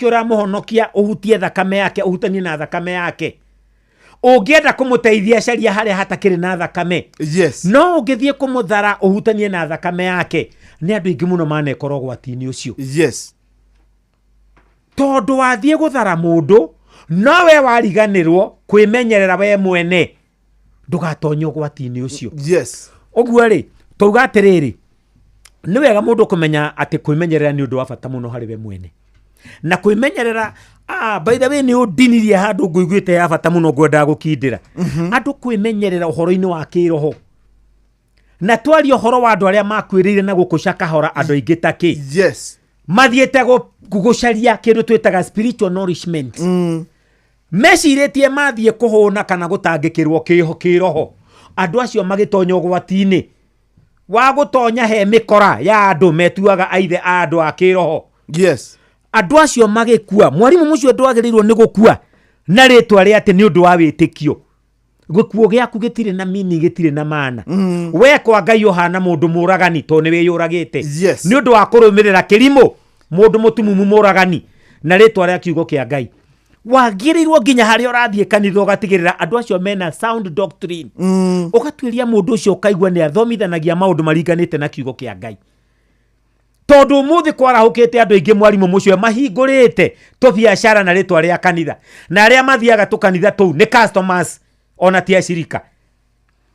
Ũramũhonokia ũhutie thakame yake, ũhutanie na thakame yake. Ũngĩenda kũmũteithia, caria harĩa hatakĩrĩ na thakame. No ũngĩthiĩ kũmũthara ũhutanie na thakame yake, nĩ andũ aingĩ mũno manekora ũgwati-inĩ ũcio. Tondũ wathiĩ gũthara mũndũ, no we wariganĩrwo kwĩmenyerera we mwene ndũgatonye ũgwati-inĩ ũcio. Ũguo rĩ, twauga atĩrĩrĩ, nĩ wega mũndũ kũmenya atĩ kwĩmenyerera nĩ ũndũ wa bata mũno harĩ we mwene na kwĩmenyerera. By the way, nĩ ũndinirie handũ ngũiguĩte ya bata mũno ngwendaga gũkindĩra andũ kwĩmenyerera ũhoro-inĩ wa kĩroho, na twaria ũhoro wa andũ arĩa makuĩrĩire na gũkũ kahora, andũ aingĩ ta kĩ mathiĩte gũcaria kĩndũ twĩtaga spiritual nourishment. Mecirĩtie mathiĩ kũhũna kana gũtangĩkĩrwo kĩroho. Andũ acio magĩtonya ũgwati-inĩ wa gũtonya he mĩkora ya andũ metuaga aithe a andũ a kĩroho. Andũ acio magĩkua. Mwarimũ mũcio, ndwagĩrĩirwo nĩ gũkua na rĩtwa rĩa atĩ nĩ ũndũ wa wĩtĩkio. Gĩkuũ gĩaku gĩtirĩ na mini, gĩtirĩ na maana. We kwa Ngai ũhana mũndũ mũragani tondũ nĩ wĩyũragĩte nĩ ũndũ wa kũrũmĩrĩra kĩrimũ, mũndũ mũtumumu mũragani na rĩtwa rĩa kiugo kĩa Ngai. Wagĩrĩirwo nginya harĩa ũrathiĩ kanitha ũgatigĩrĩra andũ acio mena sound doctrine. Ũgatuĩria mũndũ ũcio, ũkaigua nĩ athomithanagia maũndũ maringanĩte na kiugo kĩa Ngai, tondũ ũmũthĩ kwarahũkĩte andũ aingĩ, mwarimũ mũcio, mahingũrĩte tũbiacara na rĩtwa rĩa kanitha, na arĩa mathiaga tũkanitha tũu nĩ customers ona ti acirika,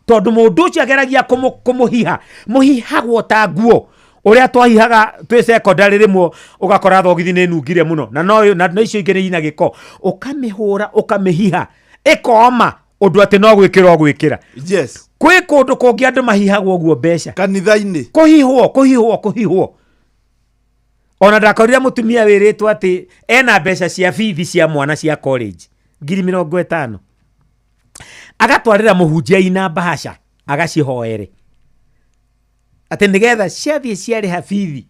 tondũ mũndũ ũcio ageragia kũmũhiha. Mũhihagwo ta nguo ũrĩa twahihaga twĩ secondary. Rĩmwe ũgakora thogithi nĩ nungire mũno na no na icio ingĩ nĩ ina gĩko, ũkamĩhũra, ũkamĩhiha, ĩkoma ũndũ atĩ no gwĩkĩra ũgwĩkĩra. Kwĩ kũndũ kũngĩ andũ mahihagwo ũguo mbeca. Kanitha-inĩ. Kũhihwo, kũhihwo, kũhihwo. Ona ndakorire mũtumia wĩrĩtwo atĩ ena mbeca cia bithi cia mwana cia college 50,000, agatwarĩra mũhunjia ina bahasha agacihoere atĩ nĩgetha ciathiĩ ciarĩha bithi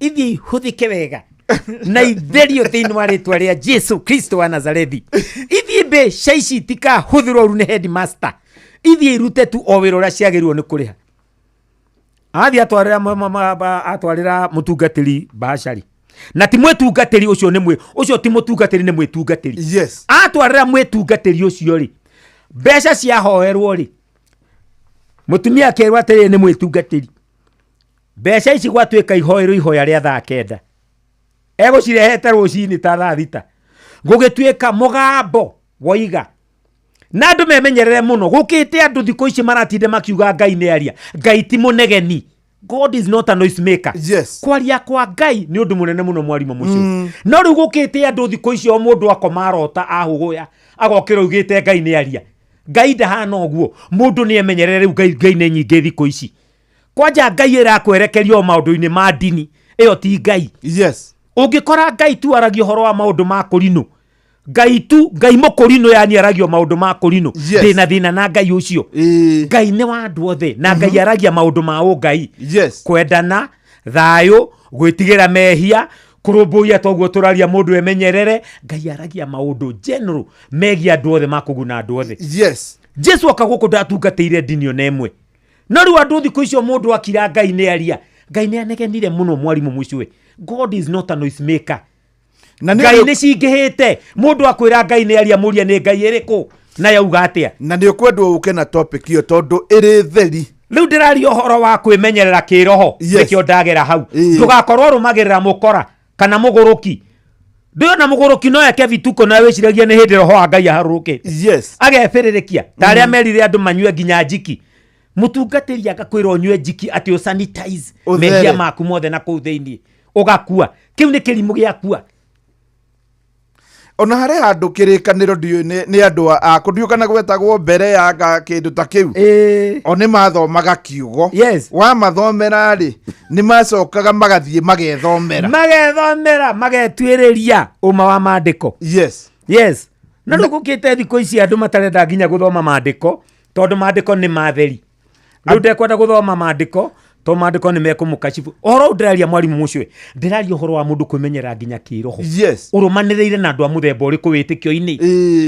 ithiĩ ihũthĩke wega na itherio thĩinĩ wa rĩtwa rĩa Jesu Kristo wa Nazarethi. Ithiĩ mbeca ici itikahũthĩrwo ũru nĩ headmaster, ithiĩ irute tu o wĩra ũrĩa ciagĩrĩirwo nĩ kũrĩha. Athiĩ atwarĩra atwarĩra mũtungatĩri bahacari, na ti mwĩtungatĩri ũcio, nĩ mwĩ ũcio ti mũtungatĩri, nĩ mwĩtungatĩri. Atwarĩra mwĩtungatĩri ũcio rĩ, mbeca ciahoerwo rĩ, mũtumia akerwo atĩrĩ nĩ mwĩtungatĩri, mbeca ici gwatuĩka ihoerwo ihoya rĩa thaa 9, egũcirehete rũcinĩ ta thaa 6, gũgĩtuĩka mũgambo woiga. Na andũ memenyerere mũno, gũkĩte andũ thikũ ici maratinda makiuga Ngai nĩ aria. Ngai ti mũnegeni. God is not a noise maker. Kwaria kwa Ngai nĩ ũndũ mũnene mũno, mwarimũ mũcio. No rĩu gũkĩte andũ thikũ ici o mũndũ akoma arota ahũgũya, agokĩra augĩte Ngai nĩ aria. Ngai ndahana ũguo. Mũndũ nĩ emenyerere. Rĩu Ngai nĩ nyingĩ thikũ ici. Kwanja Ngai ĩrakwerekeria o maũndũ-inĩ ma ndini, ĩyo ti Ngai. Ũngĩkora Ngai tu aragia ũhoro wa maũndũ ma kũrinũ, Ngai tu, Ngai mũkũrinũ, yani aragio maũndũ ma kũrinũ, ndĩna thĩna na Ngai ũcio. Ngai nĩ wa andũ othe, na Ngai aragia maũndũ ma ũngai, kwendana, thayũ, gwĩtigĩra mehia, kũrũmbũiya. Toguo tũraria mũndũ emenyerere. Ngai aragia maũndũ general megiĩ andũ othe, ma kũguna andũ othe. Jesu oka gũkũ ndatungatĩire ndini ona ĩmwe. No rĩu andũ thikũ icio mũndũ akira Ngai nĩ aria. Ngai nĩ anegenire mũno, mwarimũ mũcwe. God is not a noise maker. Na nĩ Ngai nĩ cingĩhĩte. Mũndũ akwĩra Ngai nĩ aria, mũria nĩ Ngai ĩrĩkũ na yauga atĩa. Na nĩ ũkwendwo ũke na topic ĩyo tondũ ĩrĩ theri. Rĩu ndĩraria ũhoro wa kwĩmenyerera kĩroho. Nĩkĩo ndagera hau. Ndũgakorwo ũrũmagĩrĩra mũkora kana mũgũrũki. Ndĩona mũgũrũki no eke vituko na wĩciragia nĩ hĩndĩ roho wa Ngai aharũrũkĩte. Agebĩrĩrĩkia ta arĩa merire andũ manyue nginya njiki. Mũtungatĩri agakwĩra ũnyue njiki atĩ ũsanitize Ũthere. mehia maku mothe na kũu thĩinĩ, ũgakua. Kĩu nĩ kĩrimũ gĩakua. Ona harĩ handũ kĩrĩkanĩro, ndiũĩ nĩ andũ a kũndiũ kana gwetagwo mbere ya nga kĩndũ ta kĩu. O nĩ mathomaga kiugo. Wamathomera rĩ, nĩ macokaga magathiĩ magethomera. Magethomera, magetuĩrĩria ũma wa mandĩko. Yes, na rĩu gũkĩte thikũ ici andũ matarenda nginya gũthoma mandĩko, tondũ mandĩko nĩ matheri. Rĩu ndekwenda gũthoma mandĩko tondũ mandĩko nĩ mekũmũkacibu ũhoro ũyũ ndĩraria. Mwarimũ mũcio, ndĩraria ũhoro wa mũndũ kwĩmenyerera nginya kĩroho. Ũrũmanĩrĩire na andũ a mũthemba ũrĩkũ wĩtĩkio-inĩ?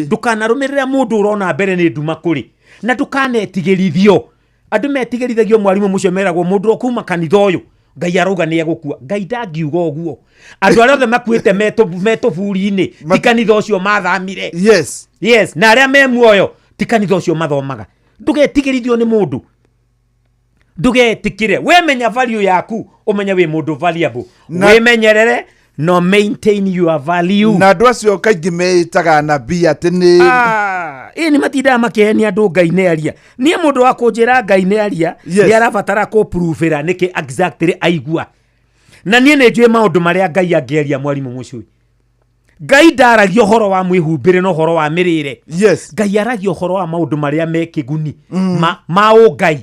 Ndũkanarũmĩrĩre mũndũ ũrona mbere nĩ nduma kũrĩ, na ndũkanetigĩrithio. Andũ metigĩrithagio, mwarimũ mũcio, meragwo mũndũ ũkuma kanitha ũyũ Ngai arauga nĩ egũkua. Ngai ndangiuga ũguo. Andũ arĩa othe makuĩte me tũburi-inĩ, ti kanitha ũcio mathamire. Yes. Yes, na arĩa me muoyo ti kanitha ũcio mathomaga. Ndũgetigĩrithio nĩ mũndũ. Ndũgetikire. We menya value yaku, ũmenye wĩ mũndũ valuable. Wĩmenyerere no maintain your value. Na andũ acio kaingĩ meĩtaga nabii atĩ nĩ Ĩĩ nĩ matindaga makĩhenia andũ Ngai nĩ aria. Niĩ mũndũ wa kũnjĩra Ngai nĩ aria, nĩ arabatara kũproofĩra nĩkĩ exactly aigua. Na niĩ nĩ njũĩ maũndũ marĩa Ngai angĩaria mwarimũ Mũcui. Ngai ndaragia ũhoro wa mwĩhumbĩre na ũhoro wa mĩrĩre. Yes. Ngai aragia ũhoro wa maũndũ marĩa me kĩguni, ma ũngai,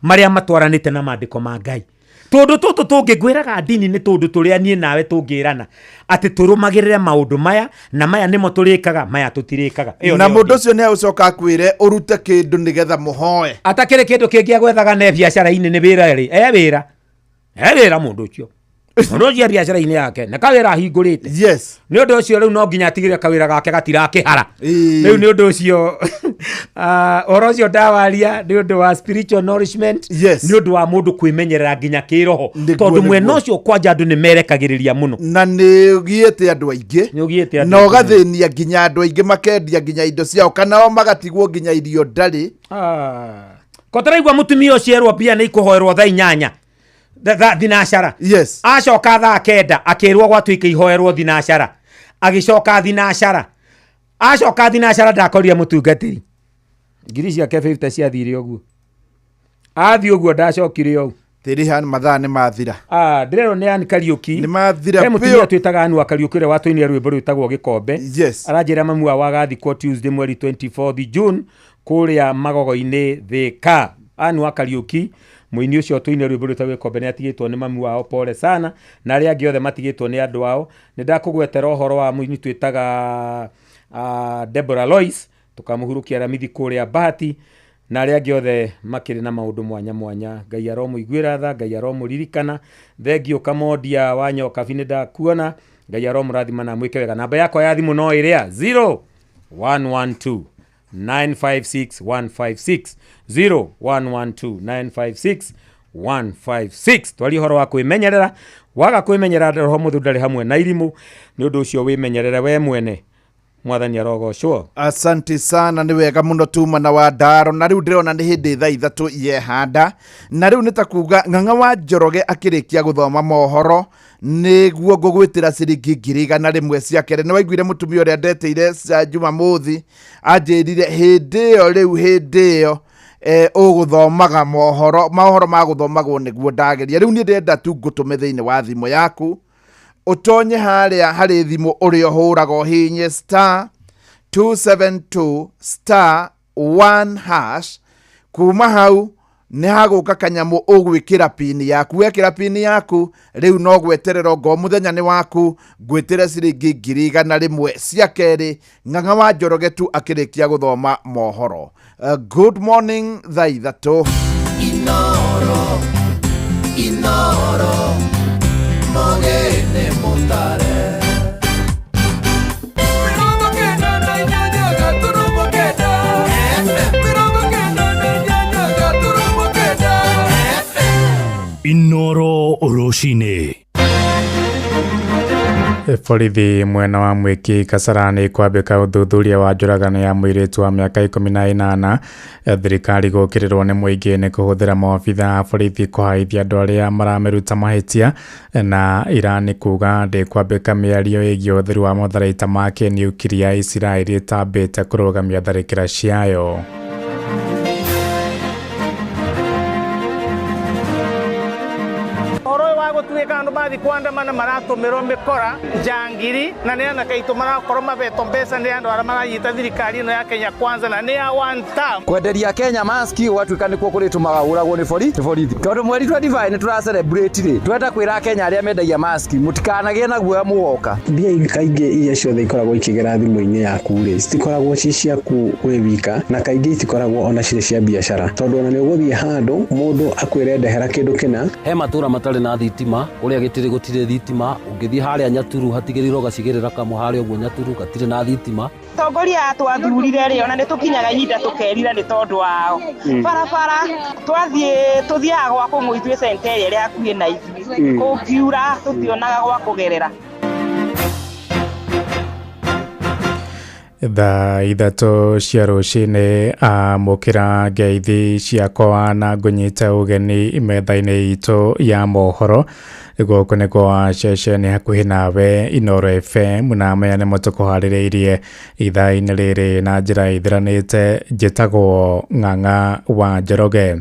marĩa matwaranĩte na maandĩko ma Ngai. Tũndũ tũtũ tũngĩ ngwĩraga ndini nĩ tũndũ tũrĩa niĩ nawe tũngĩrana atĩ tũrũmagĩrĩre maũndũ maya na maya nĩmo tũrĩkaga, maya tũtirĩkaga. Ĩyo Na nĩyo mũndũ ndini. ũcio nĩ agũcoka akwĩre ũrute kĩndũ nĩgetha mũhoe. Atakĩrĩ kĩndũ kĩngĩ agwethaga ne biacara-inĩ nĩ wĩra rĩ, e wĩra. E wĩra mũndũ ũcio. Mũndũ ũcio e biacara-inĩ yake, na kawĩra ahingũrĩte. Yes. Nĩ ũndũ ũcio rĩu no nginya atigĩre kawĩra gake gatirakĩhara. Ĩĩ. Rĩu nĩ ũndũ ũcio, ũhoro ũcio ndawaria nĩ ũndũ wa spiritual nourishment. Yes. Nĩ ũndũ wa mũndũ kwĩmenyerera nginya kĩroho. Nĩguo, Tondũ mwena nĩguo. ũcio kwanja andũ nĩ merekagĩrĩria mũno. Na nĩ ũgiĩte andũ aingĩ. Nĩ ũgiĩte andũ Na aingĩ. ũgathĩnia nginya andũ aingĩ makendia nginya indo ciao, kana o magatigwo nginya irio ndarĩ. Ko tũraigua mũtumia ũcio erwo mbia nĩ ikũhoerwo thaa inyanya. Thinacara. Yes. Acoka thaa kenda akĩrwo gwatuĩka ihoerwo thinacara. Agĩcoka thinacara. Acoka thinacara ndakorire mũtungatĩri. Ngiri ciake 50 ciathire ũguo. Athiĩ ũguo ndacokire ũũ. Tĩri han mathaa nĩ mathira. Ndĩrerwo nĩ Ann Kariũki. Nĩ mathira He mũtumia biũ. twĩtaga Ann wa Kariũki ũrĩa watũinire rwĩmbo rwĩtagwo Gĩkombe. Yes. Aranjĩra mamu wao agathikwo Tuesday mweri 24 June kũrĩa Magogo-inĩ Thĩka. Ann wa Kariũki mũini ũcio tũinire rwĩmbo rwĩtagwo Gĩkombe nĩ atigĩtwo nĩ mamu wao, pole sana, na arĩa angĩ othe matigĩtwo nĩ andũ ao. Nĩ ndakũgwetera ũhoro wa mũini twĩtaga Deborah Lois, tũkamũhurũkia Ramithi kũrĩa Bahati, na arĩa angĩ othe makĩrĩ na maũndũ mwanya mwanya. Ngai aromũiguĩra tha, Ngai aromũririkana. Thengiũ Kamondia wa Nyokabi, nĩ ndakuona. Ngai aromũrathima na amwĩke wega. Namba yakwa ya thimũ no ĩrĩa zero one one two nine five six one five six, zero one one two nine five six one five six. Twarie ũhoro wa kwĩmenyerera. Waga kwĩmenyerera, roho mũtheru ndarĩ hamwe na irimũ. Nĩ ũndũ ũcio wĩmenyerere we mwene. Mwathani arogocwo. Asante sana, nĩ wega mũno tuma na wa ndaro. Na rĩu ndĩrona nĩ hĩndĩ thaa ithatũ yehanda. Na rĩu nĩ ta kuga Ng'ang'a wa Njoroge akĩrĩkia gũthoma mohoro nĩguo ngũgwĩtĩra ciringi ngiri igana rĩmwe cia kerĩ. Nĩ waiguire mũtumia ũrĩa ndetĩire cia Jumamothi anjĩrire hĩndĩ ĩyo, rĩu hĩndĩ ĩyo ũgũthomaga mohoro, mohoro ma gũthomagwo nĩguo ndageria. Rĩu niĩ ndĩrenda tu ngũtũme thĩinĩ wa thimũ yaku, ũtonye harĩa harĩ thimũ ũrĩa ũhũraga ũhihinye star two seven two star one hash. Kuma hau nĩ hagũka kanyamũ ũgwĩkĩra pin yaku. Wekĩra pin yaku rĩu no gweterera ngo mũthenya nĩ waku, ngwĩtĩre ciringi ngiri igana rĩmwe cia kerĩ. Ng'ang'a wa Njoroge tu akĩrĩkia gũthoma mohoro. Good morning thaa ithatũ. Inoro, inoro, mogene mutare. Mirongo kenda na inyanya gaturumo kenda. Mirongo kenda na inyanya gaturumo kenda. Inoro rũcinĩ. Borithi mwena wa Mwiki Kasarani kwambĩka ũthuthuria wa njũragano ya mũirĩtu wa mĩaka ikũmi na ĩnana. Thirikari gũkĩrĩrwo nĩ mũingĩ nĩ kũhũthĩra maobitha a borithi kũhaithia andũ arĩa maramĩruta mahĩtia, na Iran kuga ndĩkwambĩka mĩario ĩgiĩ ũhũthĩri wa matharaita ma kĩniukiria Isiraeli ĩtambĩte kũrũgamia tharĩkĩra ciayo. Ũhoro ũyũ wa gũtuĩka andũ mathiĩ kũandamana maratũmĩrwo mĩkora njangiri, na nĩ anake aitũ marakorwo mabetwo mbeca nĩ andũ arĩa maranyita thirikari ĩno ya Kenya Kwanza, na nĩ ya one term. Kwenderia Kenya maski gwatuĩka nĩkuo kũrĩtũmaga ũragwo nĩ borithi. Tondũ mweri 25 nĩ tũra celebrate rĩ, twenda kwĩra Kenya arĩa mendagia maski mũtikanagĩe na guoya mũgoka. Mbia kaingĩ iria ciothe ikoragwo ikĩgera thimũ-inĩ yaku rĩ, citikoragwo ci ciaku wĩ wika, na kaingĩ itikoragwo ona cirĩ cia biacara, tondũ ona nĩ ũgũthiĩ handũ mũndũ akwĩre ndehera kĩndũ kĩna. He matũra matarĩ na thitima, kũrĩa gĩtirĩ gũtirĩ thitima, ũngĩthiĩ harĩa Nyaturu hatigĩrĩirwo gacigĩrĩra kamwe harĩa ũguo Nyaturu gatirĩ na thitima. Atongoria aya twathurire rĩ, ona nĩ tũkinyaga ihinda tũkerira nĩ tondũ wao. Barabara twathiĩ tũthiaga gwa kũng'ũ ithuĩ centeri ĩrĩa hakuhĩ na ithuĩ. Kũngiura tũtionaga gwa kũgerera. Thaa 3 cia rũcinĩ amũkĩra ngeithi ciakwa na ngũnyite ũgeni metha-inĩ itũ ya mohoro. Gũkũ nĩ kwa ceceni hakuhĩ nawe Inooro FM, na maya nĩmo tũkũharĩrĩirie ithaa-inĩ rĩrĩ na njĩra ĩthiranĩte. Njĩtagwo Ng'ang'a wa Njoroge.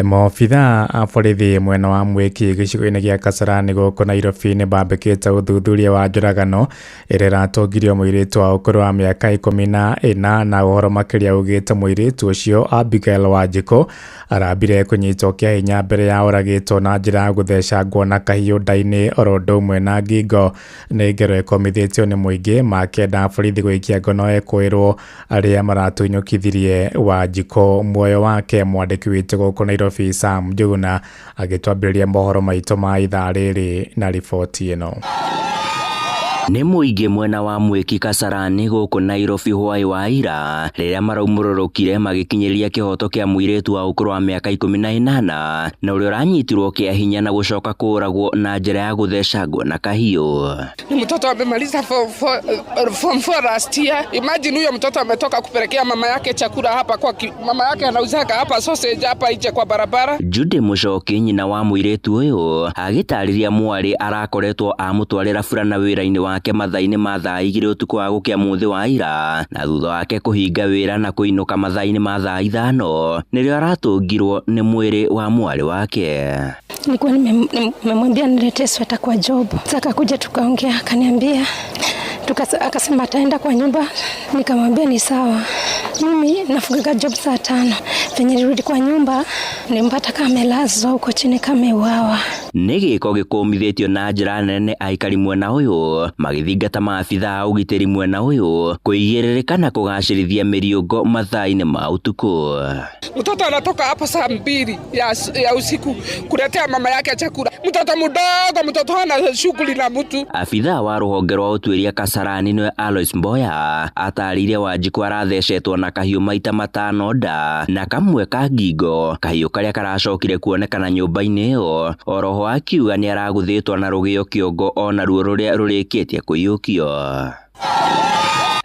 Maobithaa a borithi mwena wa Mwiki gĩcigo-inĩ gĩa Kasarani gũkũ Nairobi nĩ mambĩkĩte ũthuthuria wa njũragano ĩrĩa ĩratongirio mũirĩtu wa ũkũrũ wa mĩaka 18. Ũhoro makĩria ugĩte mũirĩtu ũcio Abigail Wanjikũ arambire kũnyitwo kĩa hinya mbere ya oragĩtwo na njĩra ya gũthecangwo na kahiũ nda-inĩ oro ũndũ ũmwe na ngingo. Nĩ ngero ĩkomithĩtio nĩ mũingĩ makĩenda borithi gũikia ngono ekũĩrwo arĩa maratunyũkithirie Wanjikũ muoyo wake. Mwandĩki witũ gũkũ Nairobi Sam Njuguna agĩtwambĩrĩria mohoro maitũ ma ithaa rĩrĩ na riboti ĩno. Nĩ mũingĩ mwena wa Mwiki Kasarani gũkũ Nairobi hwaĩ wa ira rĩrĩa maraumũrũrũkire magĩkinyĩria kĩhoto kĩa mũirĩtu wa ũkũrũ wa mĩaka 18 na ũrĩa ũranyitirwo kĩa hinya na gũcoka kũũragwo na njĩra ya gũthecangwo na kahiũ. Ni mtoto amemaliza form 4 last year. Imagine huyo mtoto ametoka kupelekea mama yake chakula hapa kwa mama yake anauzaka hapa sausage hapa nje kwa barabara. Jude Mucoki nyina wa mũirĩtu ũyũ agĩtarĩria mwarĩ arakoretwo amũtwarĩra burana wĩra-inĩ wake mathaa-inĩ ma thaa 2 ũtukũ wa gũkĩa mũthĩ wa ira, na thutha wake kũhinga wĩra na kũinũka mathaa-inĩ ma thaa 5 nĩrĩo aratũngirwo nĩ mwĩrĩ wa mwarĩ wake. Nilikuwa nimemwambia niletee sweta kwa job. Sasa akakuja tukaongea, akaniambia akasema ataenda kwa nyumba, nikamwambia ni sawa. Mimi nafungaga job saa 5. Venye nirudi kwa nyumba nimpata kama amelazwa huko chini kama ameuawa. Nĩ gĩko gĩkũmithĩtio na njĩra nene aikari mwena ũyũ magĩthingata maabithaa a ũgitĩri mwena ũyũ kũigĩrĩrĩka na kũgacĩrithia mĩriũngo mathaa-inĩ ma ũtukũ. Mtoto anatoka hapa saa 2 ya usiku kuletea mama yake chakula. Mtoto mdogo, mtoto hana shughuli na mtu. Abithaa wa rũhonge rwa ũtuĩria Kasarani nĩwe Alois Mboya atarĩirie Wanjikũ arathecetwo na kahiũ maita 5 nda na kamwe ka ngingo, kahiũ karĩa karacokire kuonekana nyũmba-inĩ ĩyo. Oroho akiuga nĩ aragũthĩtwo na rũgĩo kĩongo ona ruo rũrĩa rũrĩkĩtie kũiyũkio.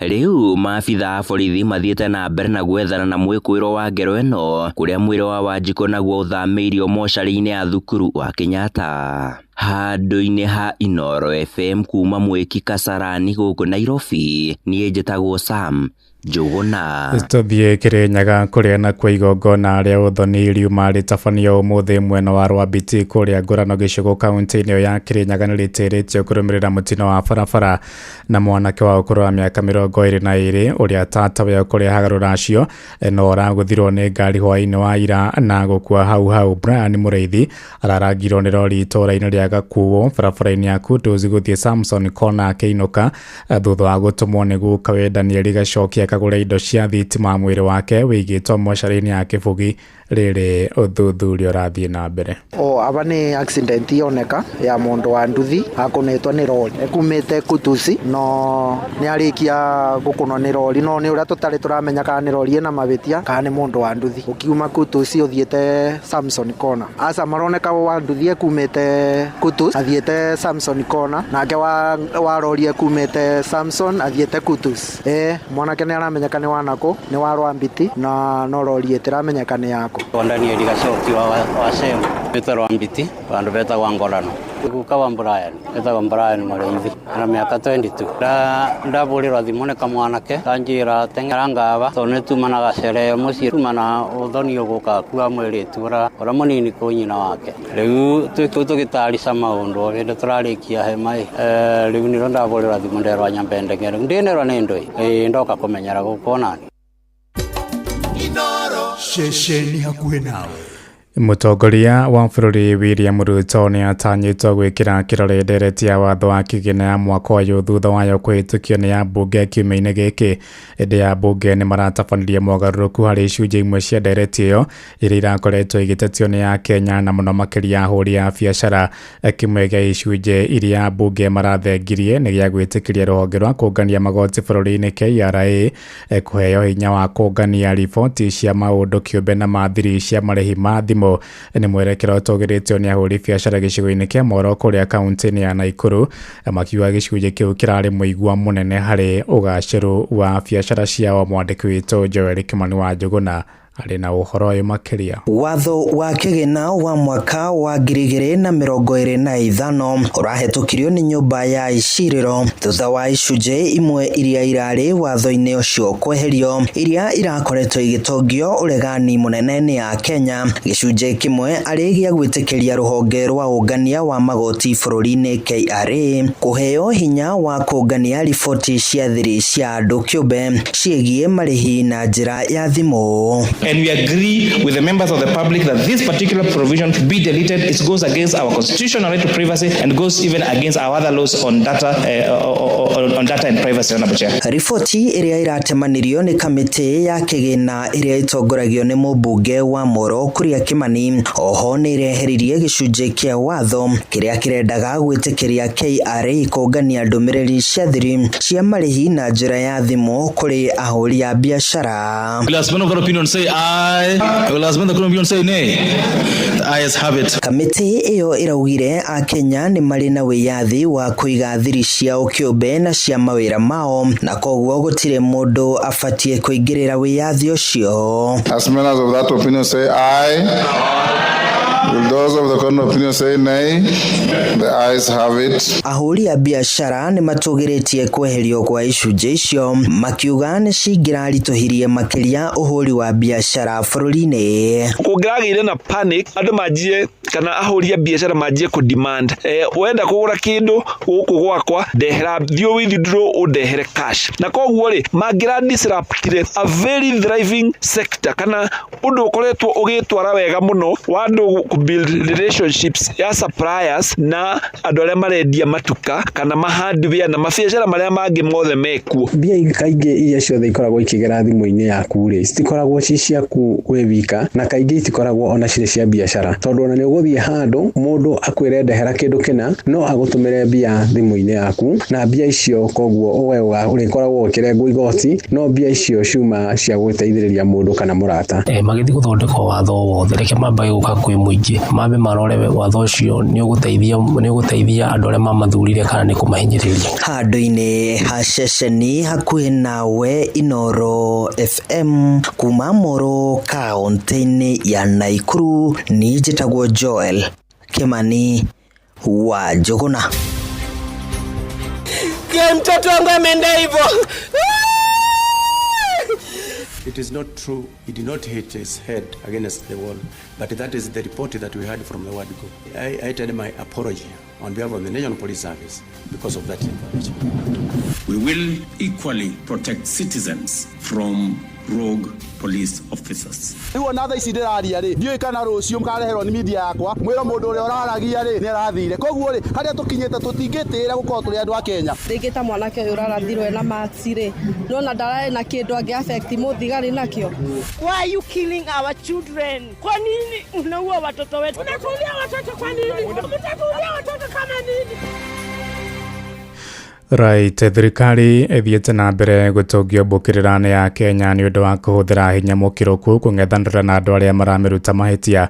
Rĩu maabithaa a borithi mathiĩte na mbere na gwethana na mwĩkũĩrwo wa ngero ĩno kũrĩa mwĩrĩ wa Wanjikũ naguo ũthamĩirio mocarĩ-inĩ ya thukuru wa Kenyatta. Handũ-inĩ ha Inooro FM kuma Mwiki Kasarani gũkũ Nairobi, niĩ njĩtagwo Sam Njuguna. Tũthiĩ Kĩrĩnyaga kũrĩa nakuo igongona rĩa ũthoni riuma rĩtabanio ũmũthĩ mwena wa Rwambiti kũrĩa Ngũrano gĩcigo kaunti-inĩ ĩyo ya Kĩrĩnyaga nĩrĩtĩrĩtio kũrũmĩrĩra mũtino wa barabara na mwanake wa ũkũrũ wa mĩaka 22 ũrĩa tatawe ũkũrehaga rũracio no ũragũthirwo nĩ ngari hwaĩ-inĩ wa ira na gũkua hau hau. Brian Mũrĩithi ararangirwo nĩ rori itũũra-inĩ rĩa Gakuo barabara-inĩ ya Kutus gũthiĩ Samson Corner akĩinũka thutha wa gũtũmwo nĩ gukawe Daniel Gacoki akagũra indo cia thitima. Mwĩrĩ wake wĩigĩtwo mocarĩ-inĩ ya Kĩbũgi rĩrĩ ũthuthuria ũrathiĩ na mbere. O aba nĩ accident yoneka ya mũndũ wa nduthi akunĩtwo nĩ rori ekumĩte Kutusi no nĩ arĩkia gũkũnwo nĩ rori no nĩ ũrĩa tũtarĩ tũramenya kana nĩ rori ĩna mahĩtia kana nĩ mũndũ wa nduthi ũkiuma Kutusi ũthiĩte Samson Corner. Aca maroneka wa nduthi ekumĩte Kutus athiĩte Samson Corner nake wa rori ekumĩte Samson athiĩte Kutus. Mwanake nĩ aramenyeka nĩ wanakũ nĩ wa Rwambiti na no rori ĩtiramenyeka nĩ yako. Daniel Gacoki wa Semu wĩtwa Rwambiti vandu vetagwa Ngorano guka wa Brian etagwa Brian Mũrĩithi na mĩaka 22 ndabũrĩrwo thimũ nĩ kamwanake kanjĩra teng'era ngaba tondũ nĩtumanaga cerehe mũciĩ tumana ũthoni ũgũka akua mwĩrĩtu ũrĩa mũnini kwĩ nyina wake. Rĩu twĩ kũu tũgĩtarica maũndũ o hĩndĩ tũrarĩkia hema ĩ rĩu nĩrĩo ndabũrĩrwo thimũ nderwo nyambe ndeng'ere ndĩnerwo nĩ ndũi ndoka kũmenyera gũkũ onani. Ceceni hakuhĩ nawe. Mũtongoria wa bũrũri William Ruto nĩ atanyĩtwo gwĩkĩra kĩrore ndereti ya watho wa kĩgĩna ya mwaka ũyũ thutha wayo kũhĩtũkio nĩ ambunge kiumia-inĩ gĩkĩ. Ĩndĩ ambunge nĩ maratabanirie mogarũrũku harĩ icunjĩ imwe cia ndereti ĩyo iria irakoretwo igĩtetio nĩ Akenya na mũno makĩria ahũri a biacara. Kĩmwe gĩa icunjĩ iria ambunge marathengirie nĩ gĩa gwĩtĩkĩria rũhonge rwa kũngania magoti bũrũri-inĩ KRA kũheo hinya wa kũngania riboti cia maũndũ kĩũmbe na mathiri cia marĩhi ma thimũ thimũ nĩ mwerekera ũtũgĩrĩtio nĩ ahũri biacara gĩcigo-inĩ kĩa Moro kũrĩa kaunti-inĩ ya Nakuru, makiuga gĩcunjĩ kĩu kĩrarĩ mũigua mũnene harĩ ũgacĩru wa biacara ciao. Mwandĩki witũ Joel Kimani wa Njũgũna arĩ na ũhoro ũyũ makĩria. Watho wa kĩgĩna wa mwaka wa 2025 ũrahetũkirio nĩ nyũmba ya icirĩro thutha wa icunjĩ imwe iria irarĩ watho-inĩ ũcio kweherio, iria irakoretwo igĩtongio ũregani mũnene nĩ a Kenya. Gĩcunjĩ kĩmwe arĩ gĩa gwĩtĩkĩria rũhonge rwa ũngania wa magoti bũrũri-inĩ KRA kũheo hinya wa kũngania riboti cia thiri cia andũ kĩũmbe ciĩgiĩ marĩhi na njĩra ya thimũ. And we agree with the members of the public that this particular provision be deleted. It goes against our constitutional right to privacy and goes even against our other laws on data and privacy, Honorable Chair. Riboti ĩrĩa ĩratemanirio nĩ kamĩtĩ ya kĩgĩna ĩrĩa ĩtongoragio nĩ mũmbunge wa Moro Kuria Kimani oho nĩ ĩreheririe gĩcunjĩ kĩa watho kĩrĩa kĩrendaga gwĩtĩkĩria KRA kũngania ndũmĩrĩri cia thiri cia marĩhi na njĩra ya thimũ kũrĩ ahũri a biacara. Will as of that opinion say aye? Will as of the opinion say nay? The ayes have it. Kamĩtĩ ĩyo ĩraugire akenya nĩ marĩ na wĩyathi wa kũiga thiri ciao kĩũmbe na cia mawĩra mao, na koguo gũtirĩ mũndũ abatiĩ kũingĩrĩra wĩyathi ũcio. As many of that opinion say aye. Will those of the contrary opinion say nay? The ayes have it. Ahũri a biacara nĩ matũgĩrĩtie kweherio kwa icunjĩ icio, makiuga nĩ cingĩraritũhirie makĩria ũhũri wa biacara bũrũri-inĩ. Kũngĩragĩire na panic, andũ manjie kana ahũri a biacara manjie kũ demand, wenda kũgũra kĩndũ gũkũ gwakwa, ndehera, thiĩ withdraw ũndehere cash, na koguo rĩ mangĩra disruptire a very thriving sector kana ũndũ ũkoretwo ũgĩtwara wega mũno wa andũ kũ build relationships ya suppliers na andũ arĩa marendia matuka kana ma hardware na mabiacara marĩa mangĩ mothe mekuo. Mbia kaingĩ iria ciothe ikoragwo ikĩgera thimũ-inĩ yaku rĩ, citikoragwo ci ciaku wĩ wika, na kaingĩ itikoragwo ona cirĩ cia biacara, tondũ ona nĩ ũgũthiĩ handũ mũndũ akwĩre ndehera kĩndũ kĩna, no agũtũmĩre mbia thimũ-inĩ yaku, na mbia icio koguo we ũrĩkoragwo ũkĩrengwo igoti, no mbia icio ciuma cia gũteithĩrĩria mũndũ kana mũrata. Magĩthiĩ gũthondeka watho wothe, reke mambe gũka kwĩ mũingĩ, mambe marore watho ũcio nĩ ũgũteithia andũ arĩa mamathurire kana nĩ kũmahinyĩrĩria. Handũ-inĩ ha ceceni hakuhĩ nawe, Inoro FM, kuma Moro kaũntĩ-inĩ ya Nakuru, niĩ njĩtagwo Joel Kimani wa Njũgũna. Mtoto wangu ameenda hivyo. It is not true. He did not hit his head against the wall, but that is the report that we had from the word go. I tender my apology on behalf of the National Police Service because of that information. We will equally protect citizens from rogue police officers. Rĩu ona thaa ici ndĩraria rĩ, ndiũĩ kana rũciũ mũkareherwo nĩ media yakwa mwĩrwo mũndũ ũrĩa ũraragia rĩ nĩ arathire. Koguo rĩ, harĩa tũkinyĩte tũtingĩtĩĩra gũkorwo tũrĩ andũ a Kenya. Rĩngĩ ta mwanake ũyũ ũrarathirwo ena maths rĩ, nona ndararĩ na kĩndũ angĩ affect mũthigari nakĩo. Why are you killing our children? Kwa nini unaua watoto wetu? Unatuulia watoto kwa nini? Mtatuulia watoto kama nini? Right, thirikari ĩthiĩte na mbere gũtũngio mbũkĩrĩra nĩ ya Kenya nĩ ũndũ wa kũhũthĩra hinya mũkĩrũku kũng'ethanĩra na andũ arĩa maramĩruta mahĩtia.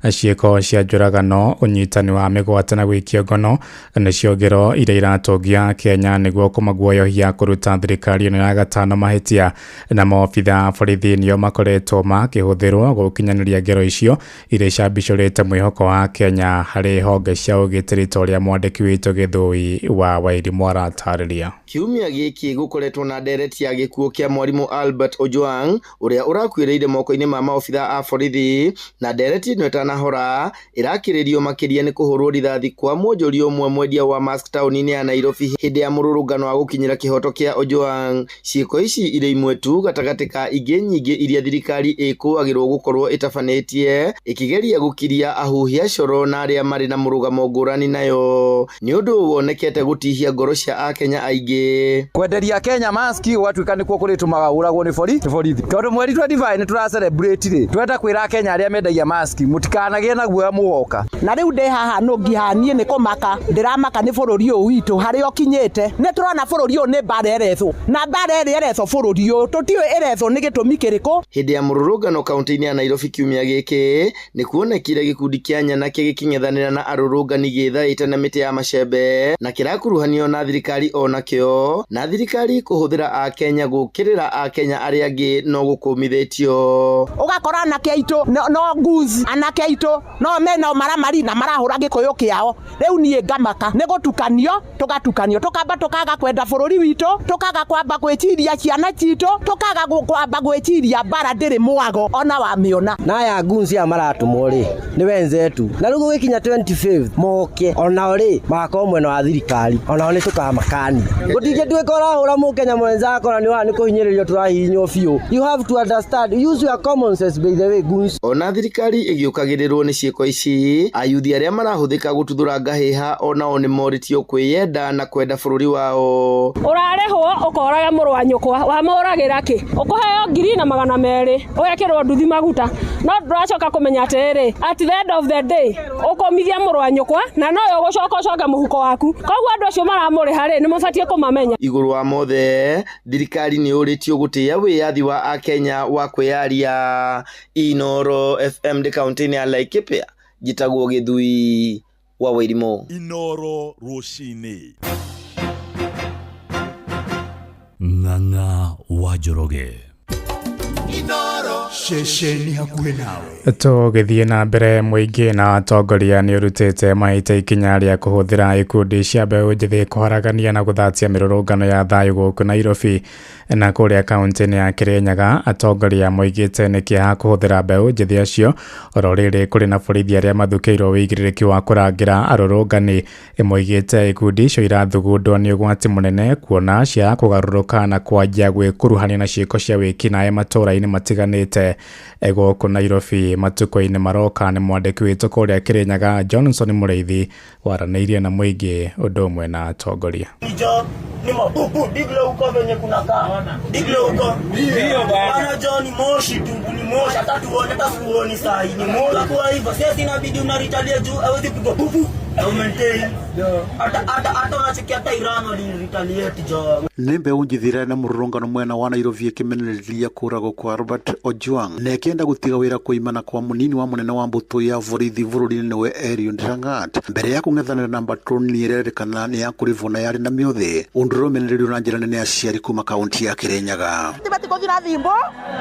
Ciĩko cia njũragano, ũnyitani wa mĩgwate na gũikio ngono nĩcio ngero iria iratũngia Kenya nĩguo kũmaguoyohia kũruta thirikari ĩno ya gatano mahĩtia, na maobitha a borithi nĩo makoretwo makĩhũthĩrwo gũkinyanĩria ngero icio iria icambicũrĩte mwĩhoko wa Kenya harĩ honge cia ũgitĩri, ta ũrĩa mwandĩki witũ Gĩthũi wa Wairimũ aratarĩria. Kiumia gĩkĩ gũkoretwo na ndereti ya gĩkuũ kĩa mwarimũ Albert Ojwang ũrĩa ũrakuĩrĩire moko-inĩ ma maobitha a borithi, na ndereti ĩno ĩtanahora ĩrakĩrĩrio makĩria nĩ kũhũrwo rithathi kwa mwonjoria ũmwe mwendia wa mask taũni-inĩ ya Nairobi hĩndĩ ya mũrũrũngano wa gũkinyĩra kĩhoto kĩa Ojwang. Ciĩko ici irĩ imwe tu gatagatĩ ka ingĩ nyingĩ iria thirikari ĩkũagĩrwo gũkorwo ĩtabanĩtie ĩkĩgeria gũkiria ahuhi a coro na arĩa marĩ na mũrũgamo ngũrani nayo, nĩ ũndũ wonekete gũtihia ngoro cia akenya. Akenya aingĩ. Kwenderia Kenya maski gwatuĩka nĩkuo kũrĩtũmaga ũragwo nĩ borithi tondũ mweri 25 nĩ tũra celebrate rĩ, twenda kwĩra Kenya arĩa mendagia maski mũtikanagĩe na guoya mũgoka. Na rĩu ndĩ haha no ngihanie nĩ kũmaka ndĩramaka nĩ bũrũri ũyũ witũ harĩa ũkinyĩte. Nĩ tũrona bũrũri ũyũ nĩ mbara ĩrethwo na mbara ĩrĩa ĩrethwo bũrũri ũyũ tũtiũĩ ĩrethwo nĩ gĩtũmi kĩrĩkũ. Hĩndĩ ya mũrũrũngano kaunti-inĩ ya Nairobi kiumia gĩkĩ nĩ kuonekire gĩkundi kĩa nyanake gĩkĩng'ethanĩra na arũrũngani gĩthaĩte na mĩtĩ ya macembe na kĩrakuruhanio na thirikari onakĩo, na thirikari kũhũthĩra Akenya gũkĩrĩra Akenya arĩa angĩ no gũkũmithĩtio. Ũgakora anake aitũ no nguzi, anake aitũ no mena maramari na marahũra gĩkũyũ kĩao. Rĩu niĩ ngamaka nĩ gũtukanio, tũgatukanio, tũkamba tũkaga kwenda bũrũri witũ, tũkaga kwamba gwĩciria ciana citũ, tũkaga kwamba gwĩciria mbara ndĩrĩ mwago ona wamĩona. Na aya ngunzi aya maratũmwo rĩ nĩ wenzetu, na rĩu gũgĩkinya 25 moke onao rĩ magakorwo mwena wa thirikari, onao nĩ tũkamakania. Gũtingĩtuĩka ũrahũra mũkenya mwenzako na nĩ kũhinyĩrĩrio tũrahihinywo biũ. You have to understand, use your common sense by the way goons. Ona thirikari ĩgĩũkagĩrĩrwo nĩ ciĩko ici, ayuthi arĩa marahũthĩka gũtuthũra ngahĩha onao nĩ morĩtio kwĩyenda na kwenda bũrũri wao. Ũrarĩhwo ũkoraga mũrũ wa nyũkwa, wamũragĩra kĩ? Ũkũheo 2,200 ũgekĩrwo nduthi maguta, no ndũracoka kũmenya atĩrĩrĩ, at the end of the day ũkũmithia mũrũ wa nyũkwa na nowe ũgũcoka ũcoke mũhuko waku. Koguo andũ acio maramũrĩha rĩ, nĩ mũbatiĩ kũmamenya. Igũrũ wa mothe, thirikari nĩ yũrĩtio gũtĩĩa wĩyathi wa Akenya wa kwĩyaria. Inooro FM ndĩ kaunti-inĩ ya Laikipia, njĩtagwo Gĩthui wa Wairimu. Inooro rũcinĩ. Ng'ang'a wa Njoroge. Ceceni hakuhĩ nawe. Tũgĩthiĩ na mbere, mũingĩ na atongoria nĩ ũrutĩte maita ikinya rĩa kũhũthĩra ikundi cia mbeũ njĩthĩ kũharagania na gũthatia mĩrũrũngano ya thayũ gũkũ Nairobi. Na kũrĩa kaunti-inĩ ya Kirinyaga, atongoria moigĩte nĩ kĩeha kũhũthĩra mbeũ njĩthĩ acio. Oro rĩrĩ, kũrĩ na borithi arĩa mathukĩirwo wĩigĩrĩrĩki wa kũrangĩra arũrũngani. Moigĩte ikundi icio irathugundwo nĩ ũgwati mũnene kuona cia kũgarũrũka na kwanjia gwĩkuruhania na ciĩko cia wĩkinaĩ matũũra-inĩ matiganĩte gũkũ Nairobi matukũ-inĩ maroka. Nĩ mwandĩki witũ kũrĩa Kirinyaga Johnson Mũrĩithi waranĩirie na mũingĩ ũndũ ũmwe na atongoria. Ni mabubu digle huko venye kunakaa digle huko ndio bana jo, ni moshi tu, ni moshi, hata tuone hata suoni saa hii ni moshi kwa hivyo sasa inabidi unaritalia juu hawezi kupigwa bubu na maintain hata hata hata unachikia hata Iran wali retaliate jo. Nĩ mbeũ njĩthĩ na mũrũrũngano mwena wa Nairobi ĩkĩmenereria kũragwo kwa Robert Ojwang na ĩkĩenda gũtiga wĩra kũimana kwa mũnini wa mũnene wa mbũtũ ya borithi bũrũri-inĩ nĩwe Eliud Langat mbere ya kũng'ethanĩra na Mbatroni ĩrerĩkana nĩ ya kũrĩvwo na yarĩ na mĩũthĩ ũndũ ũrĩa ũmenereirio na njĩra nene aciari kuma kaunti ya Kirinyaga. Tibati kũthira thimbo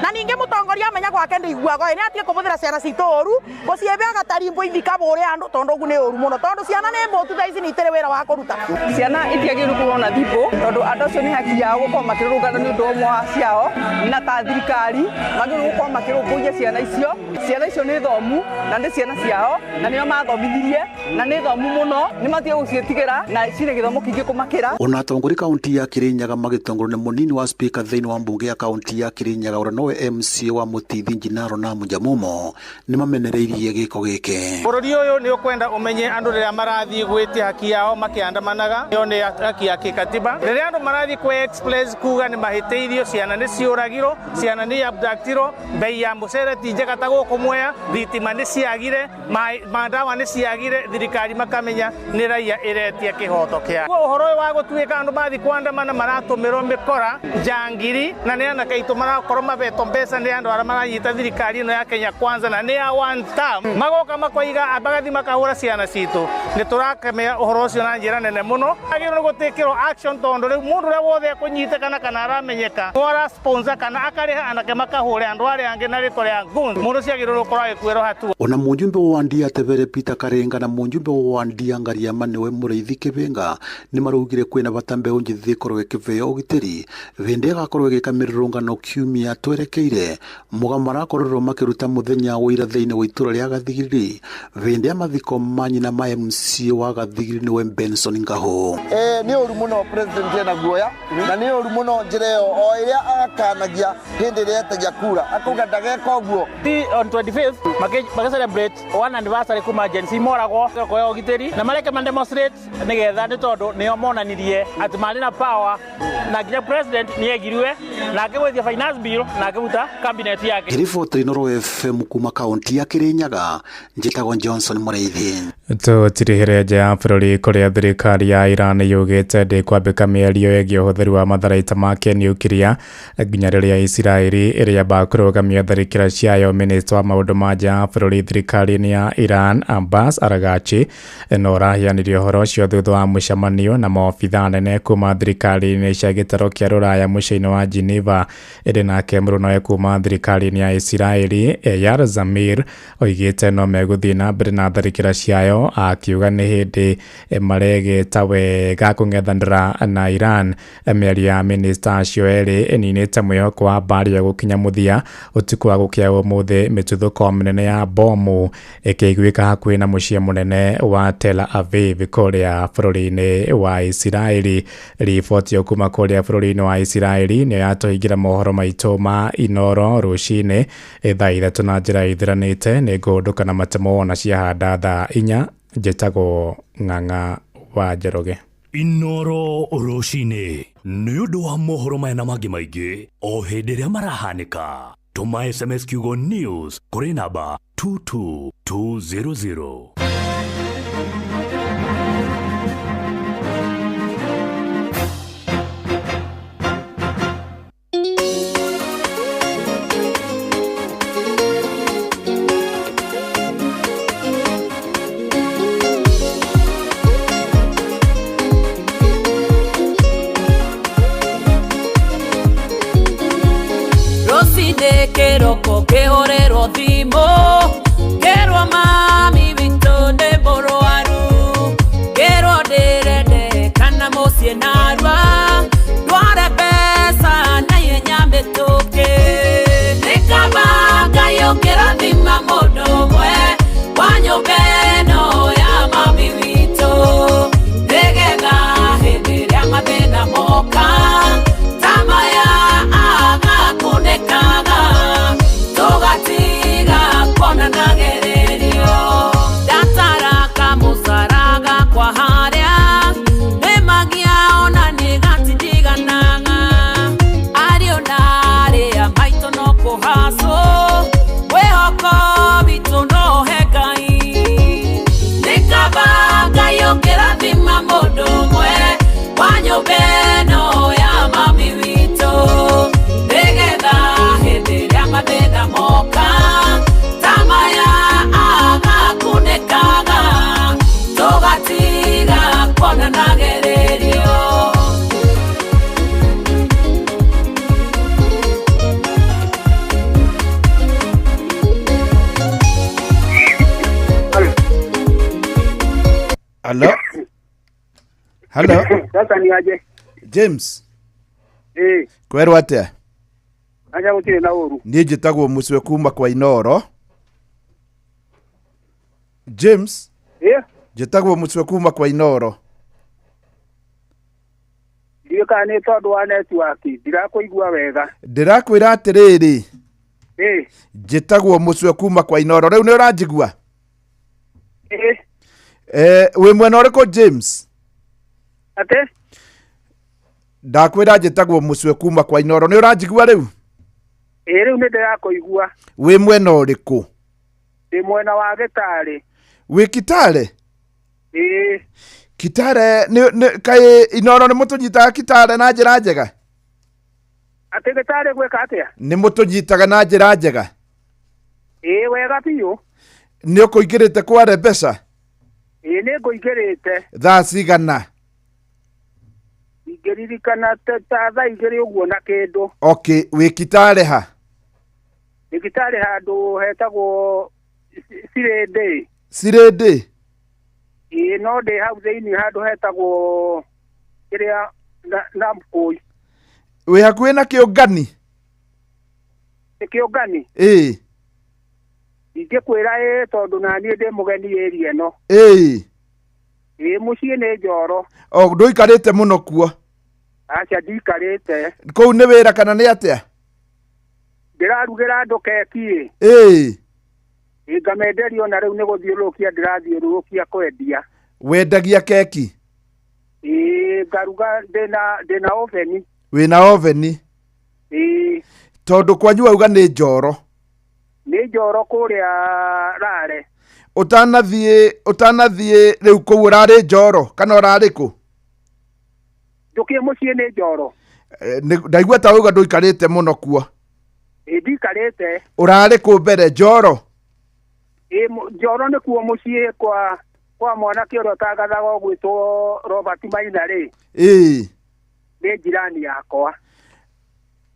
na ningĩ mũtongoria amenya gwake ndĩiguaga ĩ nĩ atige kũbũthĩra ciana citũ ũru gũciĩbeaga tarimbo ithi kabũre andũ tondũ ũguo nĩ ũru mũno tondũ ciana nĩ mbũtu thaa ici nĩ itirĩ wĩra wa kũruta. Ciana itiagĩrĩirwo kũgwo na thimbo tondũ andũ acio nĩ haki yao gũkorwo makĩrũrũngana nĩ ũndũ ũmwe wa ciao, na ta thirikari magĩrĩirwo gũkorwo makĩrũmbũiya ciana icio. Ciana icio nĩ thomu na nĩ ciana ciao na nĩo mathomithirie na nĩ thomu mũno, nĩ matige gũciĩtigĩra na cirĩ gĩthomo kĩingĩ kũmakĩra. Ona atongoria kaunti ya Kirinyaga magĩtongorio nĩ mũnini wa speaker thĩinĩ wa mbunge ya kaunti ya Kirinyaga ũrĩa nowe MCA wa Mũtithi Njinaro na Mũnjamumo nĩ mamenereirie gĩko gĩkĩ. Bũrũri ũyũ nĩ ũkwenda ũmenye andũ rĩrĩa marathiĩ gwĩtia haki yao makĩandamanaga, ĩyo nĩ haki ya kĩkatiba. Rĩrĩa andũ marathiĩ kwĩ express kuga nĩ mahĩtĩirio, ciana nĩ ciũragirwo, ciana nĩ abductirwo, bei ya mũcere ti njega ta gũkũ Mwea, thitima nĩ ciagire, mandawa nĩ ciagire, thirikari makamenya nĩ raia ĩretia kĩhoto kĩa. Ũhoro ũyũ wa gũtuĩka andũ mathiĩ kuandamana maratũmĩrwo mĩkora njangiri na nĩ anake aitũ marakorwo mabetwo mbeca nĩ andũ arĩa maranyita thirikari ĩno ya Kenya Kwanza na nĩ ya one term, magoka makoiga magathiĩ makahũra ciana citũ. Nĩ tũrakemea ũhoro ũcio na njĩra nene mũno. Agĩrĩirwo nĩ gũtĩkĩrwo action tondũ rĩu mũndũ ũrĩa wothe ekũnyitĩkana kana aramenyeka ara sponsor kana akarĩha anake makahũre andũ arĩa angĩ na rĩtwa rĩa goons, mũndũ ũcio agĩrĩirwo gũkorwo agĩkuĩrwo hatua. Ona mũjumbe wa Ndia Tebere Peter Karenga na mũjumbe wa Ndia Ngariama nĩwe Mũrĩithi Kĩbĩnga nĩ maraugire kwĩna bata mbeũ njĩthĩ ĩkorwo ĩkĩveo ũgitĩri hĩndĩ ĩgakorwo ĩgĩka mĩrũrũngano kiumia twerekeire. Mũgamo marakorirwo makĩruta mũthenya wa ira thĩinĩ wa itũra rĩa Gathigiriri hĩndĩ ya mathiko ma nyina ma MC MCA wa Gathigiri nĩwe Benson Ngahu. Nĩ ũru mũno president ena guoya na nĩ ũru mũno njĩra ĩyo o ĩrĩa akanagia hĩndĩ ĩrĩa etagia kura akauga ndageka ũguo. On 25th maki celebrate one anniversary kuma Gen Z moragwo kwa ũgitĩri na mareke ma demonstrate nĩgetha nĩ tondũ nĩo monanirie atĩ marĩ na power na nginya president nĩ egiriwe na akĩgũithia finance bill na akĩruta cabinet yake. Ngĩribotera Inooro FM kuma kaunti ya Kirinyaga, njĩtagwo Johnson Mũrĩithi. Tũtirihĩre nja ya bũrũri kũrĩa thirikari ya Iran yugĩte ndĩkwambĩka mĩario ĩgiĩ ũhũthĩri wa matharaita ma kĩniukiria nginya rĩrĩa Isiraeli ĩrĩamba kũrũgamia tharĩkĩra ciayo. Minista wa maũndũ ma nja ya bũrũri thirikari-inĩ ya Iran Abbas Araghchi no ũraheanire ũhoro ũcio thutha wa mũcemanio na maobithaa anene kuma thirikari-inĩ cia gĩtarũ kĩa Rũraya mũciĩ-inĩ wa Geneva. Ĩndĩ nake mũrũnawe kuma thirikari-inĩ ya Isiraeli Eyal Zamir oigĩte no megũthiĩ na mbere na tharĩkĩra ciayo, akiuga nĩ hĩndĩ maregeta wega kũng'ethanĩra na Iran. Mĩario ya minista acio erĩ ĩninĩte mwĩhoko wa mbaara ĩyo gũkinya mũthia ũtukũ wa gũkĩa ũmũthĩ, mĩtuthũko mĩnene ya bomu ĩkĩiguĩka hakuhĩ na mũciĩ mũnene wa Tel Aviv kũrĩa bũrũri-inĩ wa Isiraeli. Riboti ĩyo kuma kũrĩa bũrũri-inĩ wa Isiraeli nĩyo yatũhingĩra mohoro maitũ ma Inooro rũcinĩ thaa 3 na njĩra ithiranĩte. Nĩ ngũhũndũka na matemo wona ciahanda thaa 4. Njĩtagwo Ng'ang'a wa Njoroge. Inooro rũcinĩ nĩ ũndũ wa mohoro maya na mangĩ maingĩ o hĩndĩ ĩrĩa marahanĩka. Tũma SMS kiugo news kũrĩ namba 22200. Kĩroko kĩhũrĩrwo thimũ kĩrwo mami witũ nĩ mũrwaru kĩrwo ndĩrendekana mũciĩ narua ndware mbeca na ihenya mĩtũkĩ. Nĩ kaba Ngai ũkĩrathima mũndũ ũmwe wa nyũmba ĩno ya mami witũ nĩgetha hĩndĩ ĩrĩa mathĩna moka ta maya agakunĩkaga tũgatiga kuonana gererio. Ndataraka mũcara gakwa harĩa nĩmagia ona nĩ gatindiganaga ariũ na arĩa maitũ no kũhacwo mwĩhoko witũ no he Ngai. Nĩ kaba Ngai ũkĩrathima mũndũ ũmwe wa nyũmba ĩno ya mami witũ nĩgetha hĩndĩ ĩrĩa mathĩna moka ta maya agakunĩkaga tũgatiga kuonana gererio. Hello? Hello? Sasa ni aje? James. Kwerwo atĩa? Acha gũtirĩ na ũru. Niĩ njĩtagwo Mũcwe kuma kwa Inooro. James. Njĩtagwo Mũcwe kuma kwa Inooro. Ndiũĩ kana nĩ tondũ wa network ndirakũigua wega. Ndĩrakwĩra atĩrĩrĩ. Njĩtagwo Mũcwe kuma kwa Inooro. Rĩu nĩ ũranjigua? Wĩ mwena ũrĩkũ James? Atĩ? Ndakwĩra njĩtagwo Mũcwe kuma kwa Inooro. Nĩ ũranjigua rĩu? Rĩu nĩ ndĩrakũigua. Wĩ mwena ũrĩkũ? Ndĩ mwena wa Gĩtarĩ. Wĩ Kitale? Ĩĩ. Kitale nĩ kaĩ Inooro nĩ mũtũnyitaga Kitale na njĩra njega? Atĩ Gĩtarĩ gwĩka atĩa? Nĩ mũtũnyitaga na njĩra njega? Ĩĩ wega biũ. Nĩ ũkũingĩrĩte kware mbeca? Ĩĩ nĩ ngũingĩrĩte. Thaa cigana? Ingĩririkana ta thaa 2 ũguo na kĩndũ. Okay, wĩ Kitale ha? Ndĩ Kitale handũ hetagwo Cirĩndĩ. Cirĩndĩ? Ĩĩ no ndĩ hau thĩinĩ handũ hetagwo kĩrĩa Namkũi. Wĩ hakuhĩ na Kĩũngani? Nĩ Kĩũngani? Ĩĩ. Ingĩkwĩra ĩĩ tondũ naniĩ ndĩ mũgeni area ĩno. Ĩĩ. Ĩĩ mũciĩ nĩ Njoro. O ndũikarĩte mũno kuo? Aca, ndikarĩte. Kũu nĩ wĩra kana nĩ atĩa? Ndĩrarugĩra andũ keki ĩ. Ĩĩ. Ĩ, ngamenderia ona rĩu nĩ gũthiũrũrũkia ndĩrathiũrũrũkia kwendia. Wendagia keki? Ĩĩ, ngaruga ndĩna oveni. Wĩna oveni? Ĩĩ. Tondũ kwanyu wauga nĩ Njoro? Nĩ Njoro kũrĩa Rare. Ũtanathiĩ rĩu kũu ũrarĩ Njoro kana ũrarĩ kũ? Njũkie mũciĩ nĩ Njoro. Ndaigua ta wauga ndũikarĩte mũno kuo. Ĩ, ndikarĩte. Ũrarĩ kũ mbere Njoro? Ĩ, Njoro nĩkuo mũciĩ kwa mwanake ũrĩa ũtangathaga ũgwĩtwo Robert Maina rĩ. Ĩĩ. Nĩ jirani yakwa.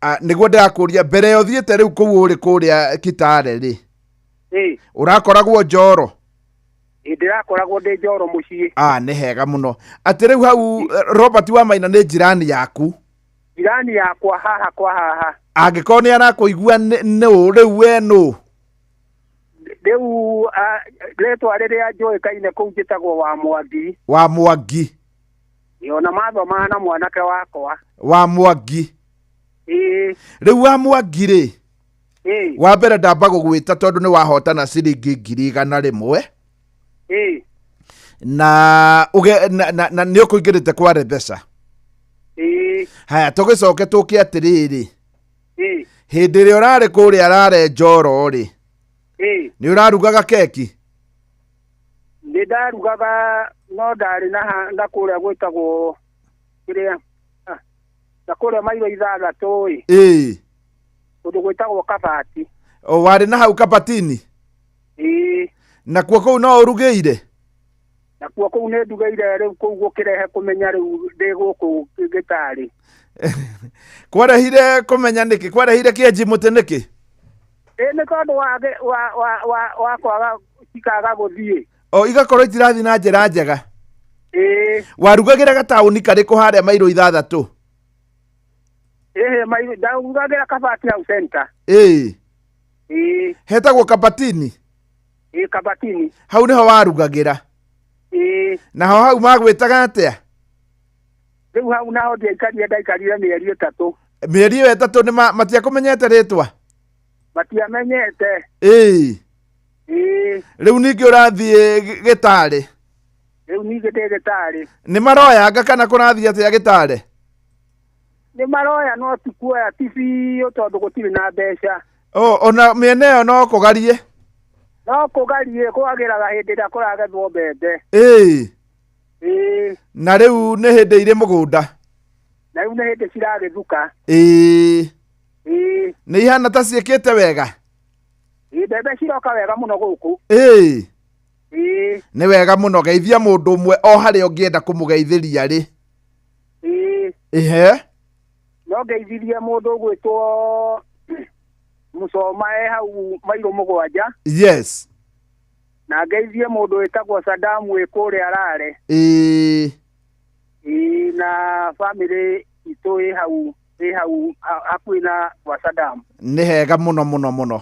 Nĩguo ndĩrakũria mbere ũthiĩte rĩu kũu ũrĩ kũrĩa Kitale rĩ. Ĩĩ. Ũrakoragwo Njoro? Ĩ, ndĩrakoragwo ndĩ Njoro mũciĩ. Nĩ hega mũno. Atĩ rĩu hau Robert wa Maina nĩ jirani yaku? Jirani yakwa haha kwa haha. Angĩkorwo nĩ arakũigua nũ rĩu we nũ? Rĩu rĩtwa rĩrĩa njũĩkaine kũu njĩtagwo wa Mwangi. Wa Mwangi. Ona mathomaga na mwanake wakwa. Wa Mwangi. Ĩĩ. Rĩu wa Mwangi rĩ? Ĩĩ. Wa mbere ndamba gũgwĩta tondũ nĩ wahotana ciringi 100,000. Ĩĩ. Na uge na nĩ ũkũingĩrĩte kwa Rebesa. Ĩĩ. Haya tũgĩcoke tũke atĩrĩrĩ. Ĩĩ. Hĩndĩ ĩrĩa ũrarĩ kũrĩa Rare Njoro rĩ? Ĩĩ. Nĩ ũrarugaga keki? Nĩ ndarugaga no ndarĩ na kũrĩa gwĩtagwo kĩrĩa, na kũrĩa mairo 6 ĩ. Ĩĩ. Kũndũ gwĩtagwo Kabati. O warĩ na hau Kabatini? Ĩĩ. Nakuo kũu no ũrugĩire? Nakuo kũu nĩ ndugĩire rĩu kũu gũkĩrehe kũmenya rĩu ndĩ gũkũ gĩtarĩ. Kwarehire kũmenya nĩkĩ? Kwarehire kĩenji mũtĩ nĩkĩ? Ĩ, nĩ tondũ wa kwaga cikaga gũthiĩ. O igakorwo itirathiĩ na njĩra njega. Ĩĩ. Warugagĩra gataũni karĩkũ harĩa mairo 6? Ĩhĩ, mairo ndarugagĩra Kabati hau center. Ĩĩ. Ĩĩ. Hetagwo Kabatini? Ĩĩ, Kabatini. Hau nĩho warugagĩra? Ĩĩ. Naho hau magwĩtaga atĩa? Rĩu hau naho ndiaikarire, ndaikarire mĩeri 3. Mĩeri ĩyo 3 nĩ matiakũmenyete rĩtwa? Matiamenyete. Ĩĩ. Ĩĩ. Rĩu ningĩ ũrathiĩ Gĩtarĩ? Rĩu ningĩ ndĩ Gĩtarĩ. Nĩ maroyanga kana kũrathiĩ atĩa Gĩtarĩ? Nĩ maroya no ti kuoya ti biũ tondũ gũtirĩ na mbeca. O, ona mĩena ĩyo no kũgarie? No kũgarie, kwagĩraga hĩndĩ ĩrĩa kũragethwo mbembe. Ĩĩ. Ĩĩ. Na rĩu nĩ hĩndĩ irĩ mũgũnda? Na rĩu nĩ hĩndĩ ciragĩthuka. Ĩĩ. Ĩĩ. Nĩ ihana ta ciĩkĩte wega? Ĩĩ, mbembe ciroka wega mũno gũkũ. Ĩĩ. Ĩĩ. Nĩ wega mũno, geithia mũndũ ũmwe o harĩa ũngĩenda kũmũgeithĩria rĩ. Ĩĩ. Ĩhe. No ngeithirie mũndũ ũgwĩtwo Mũcoma e hau mairo 7. Yes. Na ngeithie mũndũ wĩtagwo Saddam wĩ kũrĩa Rare. Ĩĩ. Ĩĩ, na family itũ ĩ hau, ĩ hau hakuhĩ na gwa Saddam. Nĩ hega mũno mũno mũno.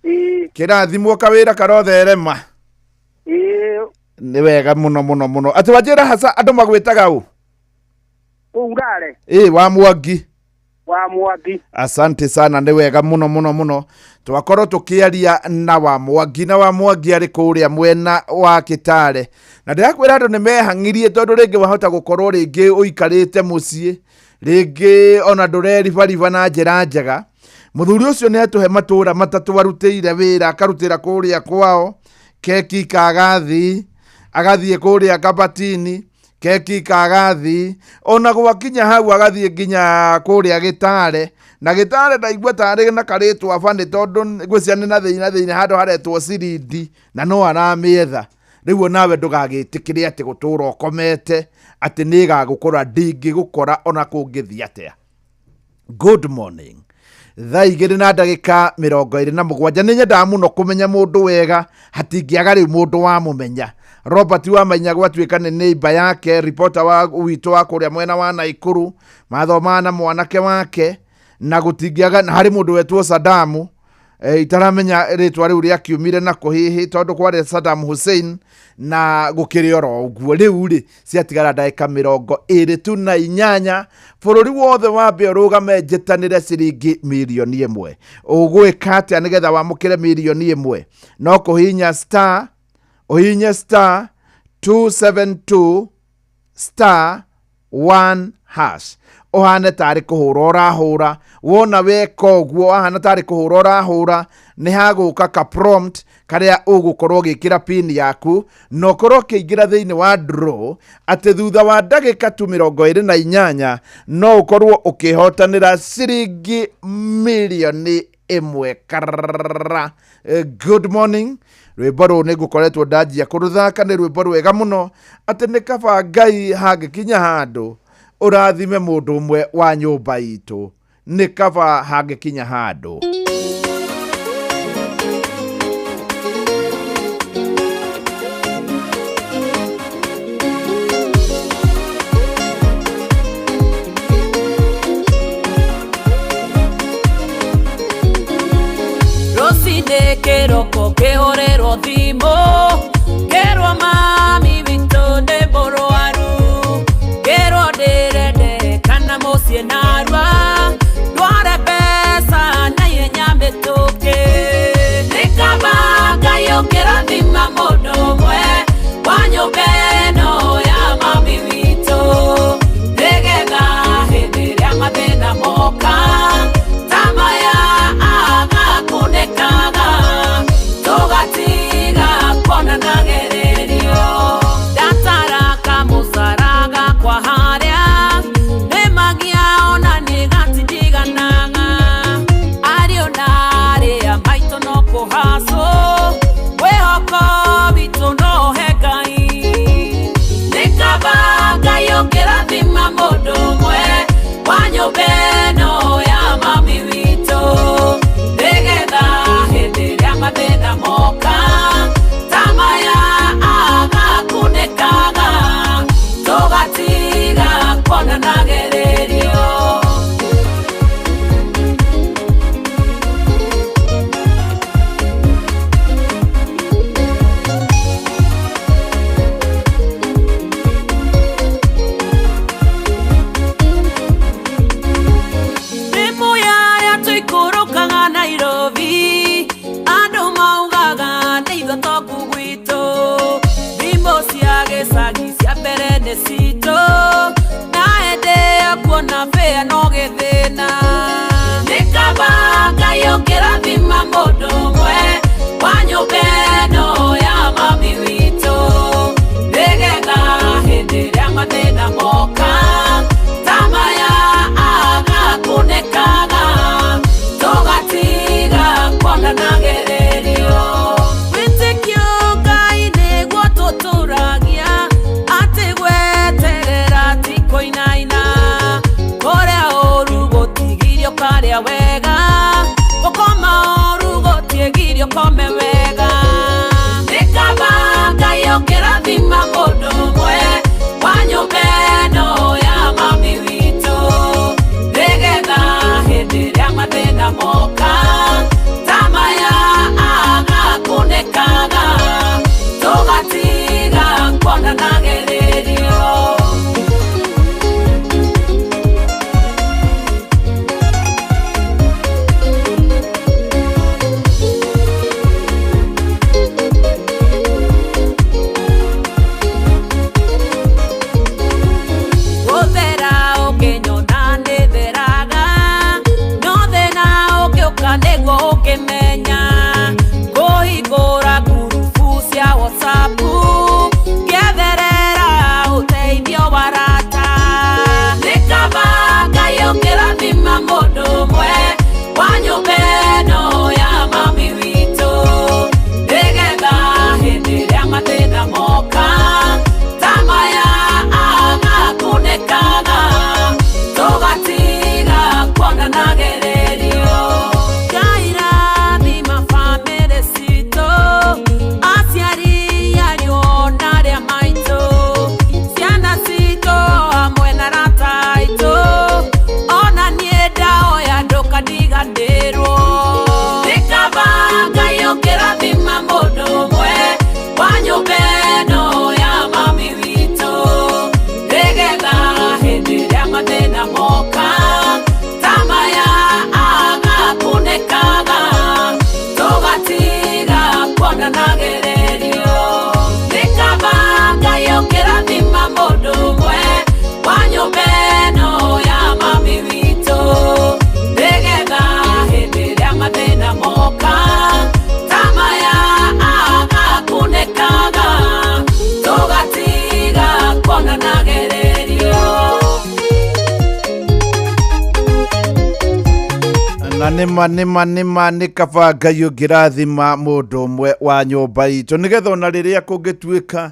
Ĩĩ. Kĩrathimwo kawĩra karotherema. Ĩĩ. Nĩ wega mũno mũno mũno. Atĩ wanjĩra haca andũ magwĩtaga ũ? Kũu Rare? Ĩĩ, wa Mwangi. Wa Mwangi. Asante sana, nĩ wega mũno mũno mũno. Twakorwo tũkĩaria na wa Mwangi, na wa Mwangi arĩ kũrĩa mwena wa Kitale. Na ndĩrakwĩra andũ nĩ mehang'irie tondũ rĩngĩ wahota gũkorwo rĩngĩ ũikarĩte mũciĩ, rĩngĩ ona ndũreribariba na njĩra njega. Mũthuri ũcio nĩ atũhe matũra 3 arutĩire wĩra, akarutĩra kũrĩa kwao, keki kagathi, agathiĩ kũrĩa Kabatini, keki kagathi, ona gwakinya hau agathiĩ nginya kũrĩa Gĩtare. Na Gĩtare ndaigua tarĩ na karĩtwa bani tondũ ngwĩciria nĩ na thĩinĩ, na thĩinĩ handũ haretwo Cirindi, na no aramĩetha. Rĩu onawe ndũgagĩtĩkĩre atĩ gũtũra ũkomete, atĩ nĩ ĩgagũkora, ndĩngĩgũkora ona kũngĩthiĩ atĩa. Good morning. Thaa igĩrĩ na ndagĩka mĩrongo ĩrĩ na mũgwanja. Nĩ nyendaga mũno kũmenya mũndũ wega, hatingĩaga rĩu mũndũ wamũmenya. Robert wa Maina gwatuĩka nĩ neighbor yake, reporter wa witũ wa kũrĩa mwena wa Naikuru, mathomaga na mwanake wake, na gũtingĩaga, na harĩ mũndũ wetwo Sadamu, Itaramenya rĩtwa rĩu rĩakiumire na kũ hihi tondũ kwarĩ Saddam Hussein na gũkĩrĩ oro ũguo. Rĩu rĩ, ciatigara ndagĩka 28 bũrũri wothe wambe ũrũgame njĩtanĩre ciringi 1 mirioni. Ũgwĩka atĩa nĩgetha wamũkĩre 1 mirioni? No kũhihinya star, ũhihinye *272*1#, ũhane tarĩ kũhũra ũrahũra. Wona weka ũguo, wahana tarĩ kũhũra ũrahũra, nĩ hagũka ka prompt karĩa ũgũkorwo ũgĩkĩra pin yaku na ũkorwo ũkĩingĩra thĩinĩ wa draw, atĩ thutha wa ndagĩka tu 28 no ũkorwo ũkĩhotanĩra ciringi 1 mirioni. Karara. Good morning. Rwĩmbo rũũ nĩ ngũkoretwo ndanjia kũrũthaka, nĩ rwĩmbo rwega mũno, atĩ nĩ kaba Ngai hangĩkinya handũ ũrathime mũndũ ũmwe wa nyũmba itũ, nĩ kaba hangĩkinya handũ. Rũcinĩ kĩroko kĩhũrĩrwo thimũ, kĩrwo mami witũ nĩ mũrwaru, kĩrwo ndĩrendekana mũciĩ narua, ndware mbeca na ihenya mĩtũkĩ. Nĩ kaba Ngai ũngĩrathima mũndũ ũmwe wa nyũmba ĩno ya mami witũ, nĩgetha hĩndĩ ĩrĩa mathĩna moka ta maya agakunĩkaga, tũgatiga kuonanagĩrĩrio. Ndatara kamũcara gakwa harĩa nĩ magia ona nĩ gatindiganaga, ariũ na arĩa maitũ no kũhacwo, mwĩhoko witũ no he Ngai. Nĩ kaba Ngai ũngĩrathima mũndũ ũmwe wa nyũmba ĩno ya mami witũ, nĩgetha hĩndĩ ĩrĩa mathĩna moka ta maya agakunĩkaga, tũgatiga kuonanagĩrĩrio. Thimũ yarĩa tũikũrũkaga Nairobi, andũ maugaga nĩ ithuĩ tongu gwitũ. Thimũ cia gĩcagi cia mbere nĩ citũ, na hĩndĩ ĩyo kuona bĩa no gĩthĩna. Nĩ kaba Ngai ũngĩrathima mũndũ ũmwe wa nyũmba ĩno ya mami witũ, nĩgetha hĩndĩ ĩrĩa mathĩna moka ta maya agakunĩkaga, tũgatiga kuonanagĩrĩrio. Wĩtĩkio Ngai nĩguo tũtũragia, atĩ gweterera ti kũinaina, kũrĩa ũru gũtigirio karĩa wega, gũkoma ũru gũtigirio kome wega. Nĩ kaba Ngai ũngĩrathima mũndũ ũmwe wa nyũmba ĩno ya mami witũ, nĩgetha hĩndĩ ĩrĩa mathĩna moka ta maya agakunĩkaga, tũgatiga kuonanagĩrĩrio. Ma nĩma nĩma nĩma nĩ kaba Ngai ũngĩrathima mũndũ ũmwe wa nyũmba itũ nĩgetha ona rĩrĩa kũngĩtuĩka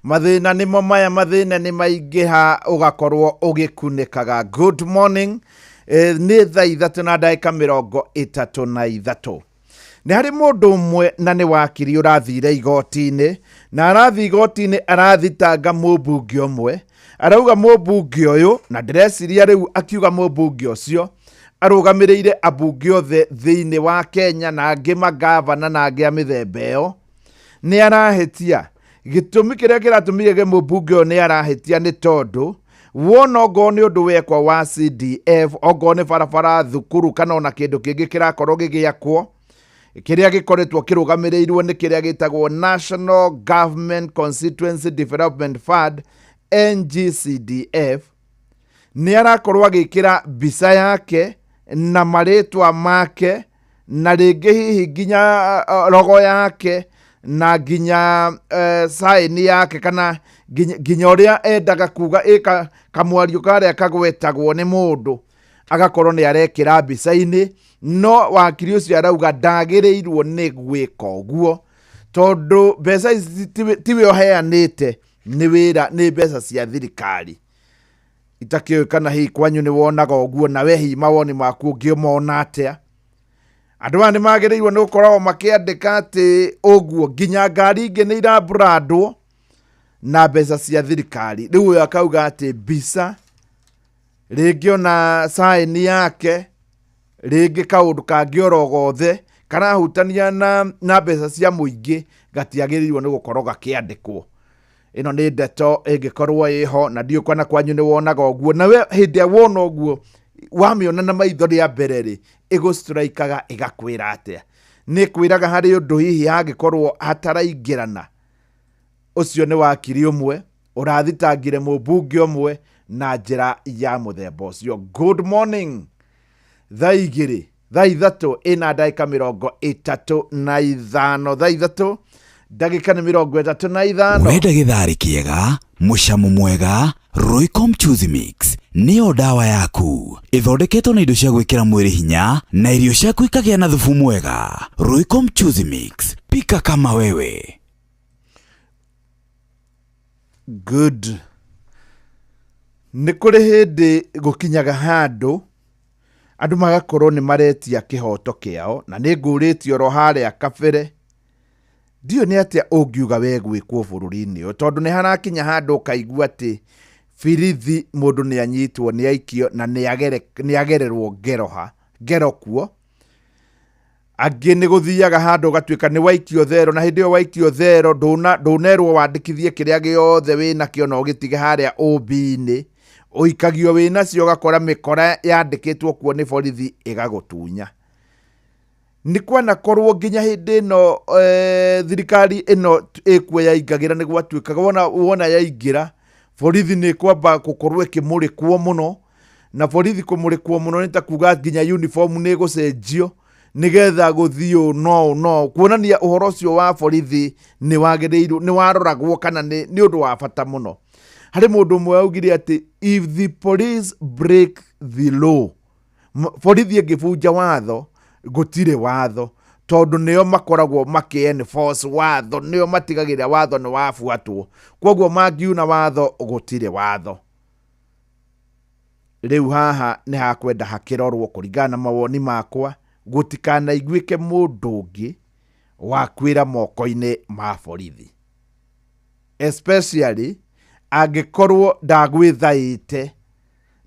mathĩna nĩmo maya mathĩna nĩ maingĩha ũgakorwo ũgĩkunĩkaga. Good morning. Nĩ thaa 3 na ndagĩka 33. Nĩ harĩ mũndũ ũmwe na nĩ wakiri ũrathire igoti-inĩ na arathiĩ igoti-inĩ arathitanga mũmbunge ũmwe arauga mũmbunge ũyũ na ndĩreciria rĩu akiuga mũmbunge ũcio arũgamĩrĩire ambunge othe thĩinĩ wa Kenya na angĩ mangavana na angĩ a mĩthemba ĩyo nĩ arahĩtia. Gĩtũmi kĩrĩa kĩratũmire ge mũmbunge ũyũ nĩ arahĩtia nĩ tondũ wona ongorwo nĩ ũndũ wekwa wa CDF ongorwo nĩ barabara thukuru kana ona kĩndũ kĩngĩ kĩrakorwo gĩgĩakwo kĩrĩa gĩkoretwo kĩrũgamĩrĩirwo nĩ kĩrĩa gĩtagwo National Government Constituency Development Fund NGCDF nĩ arakorwo agĩkĩra mbica yake na marĩtwa make na rĩngĩ hihi nginya rogo yake na nginya saini yake kana nginya ũrĩa endaga kuga ĩka kamwario karĩa kagwetagwo nĩ mũndũ agakorwo nĩ arekĩra mbica-inĩ no wakiri ũcio arauga ndagĩrĩirwo nĩ gwĩka ũguo tondũ mbeca ici tiwe ũheanĩte nĩ wĩra nĩ mbeca cia thirikari. Itakĩũĩ kana hihi kwanyu nĩ wonaga ũguo nawe hihi mawoni maku ũngĩmona atĩa. Andũ aya nĩ magĩrĩirwo nĩ gũkoragwo makĩandĩka atĩ ũguo nginya ngari ingĩ nĩ irabrandwo na mbeca cia thirikari. Rĩu ũyũ akauga atĩ mbica rĩngĩ ona saini yake rĩngĩ kaũndũ kangĩ oro gothe karahutania na mbeca cia mũingĩ gatiagĩrĩirwo nĩ gũkorwo gakĩandĩkwo. Ĩno nĩ ndeto ĩngĩkorwo ĩho na ndiũĩ kana kwanyu nĩ wonaga ũguo nawe hĩndĩ ĩrĩa wona ũguo wamĩona na maitho rĩa mbere rĩ ĩgũstrikaga ĩgakwĩra atĩa. Nĩ kwĩraga harĩ ũndũ hihi hangĩkorwo hataraingĩrana. Ũcio nĩ wakiri ũmwe ũrathitangire mũmbunge ũmwe na njĩra ya mũthemba ũcio. Good morning. Thaa 2 thaa 3 ĩna ndagĩka 35 thaa 3 ndagĩka nĩ 35. Wenda gĩtharĩ kĩega mũcamo mwega Royco Mchuzi Mix nĩyo ndawa yaku ĩthondeketwo na indo cia gwĩkĩra mwĩrĩ hinya na irio ciaku ikagĩa na thubu mwega. Royco Mchuzi Mix, pika kama wewe. Good. Nĩ kũrĩ hĩndĩ gũkinyaga handũ andũ magakorwo nĩ maretia kĩhoto kĩao na nĩ ngũrĩtie oro harĩa kabere ndiũĩ nĩ atĩa ũngiuga we gwĩkwo bũrũri-inĩ ũyũ tondũ nĩ harakinya handũ ũkaigua atĩ birithi mũndũ nĩ anyitwo nĩ aikio na nĩ agererwo ngero kuo. Angĩ nĩ gũthiaga handũ ũgatuĩka nĩ waikio thero na hĩndĩ ĩyo waikio thero ndũnerwo wandĩkithie kĩrĩa gĩothe wĩnakĩo na ũgĩtige harĩa OB-inĩ ũikagio wĩnacio ũgakora mĩkora yandĩkĩtwo kuo nĩ borithi ĩgagũtunya. Nĩ kwanakorwo nginya hĩndĩ ĩno thirikari ĩno ĩkuo yaingagĩra nĩ gwatuĩkaga wona yaingĩra borithi nĩ kwamba gũkorwo ĩkĩmũrĩkwo mũno na borithi kũmũrĩkwo mũno nĩ ta kuga nginya uniform nĩ ĩgũcenjio nĩgetha gũthiĩ ũũ no kuonania ũhoro ũcio wa borithi nĩ wagĩrĩirwo nĩ waroragwo kana nĩ ũndũ wa bata mũno. Harĩ mũndũ ũmwe waugire atĩ if the police break the law, borithi ĩngĩbunja watho gũtirĩ watho tondũ nĩo makoragwo makĩ enforce watho nĩo matigagĩrĩra watho nĩ wabuatwo koguo mangiuna watho gũtirĩ watho. Rĩu haha nĩ hakwenda hakĩrorwo kũringana na mawoni makwa gũtikanaiguĩke mũndũ ũngĩ wakuĩra moko-inĩ ma borithi especially angĩkorwo ndagwĩthaĩte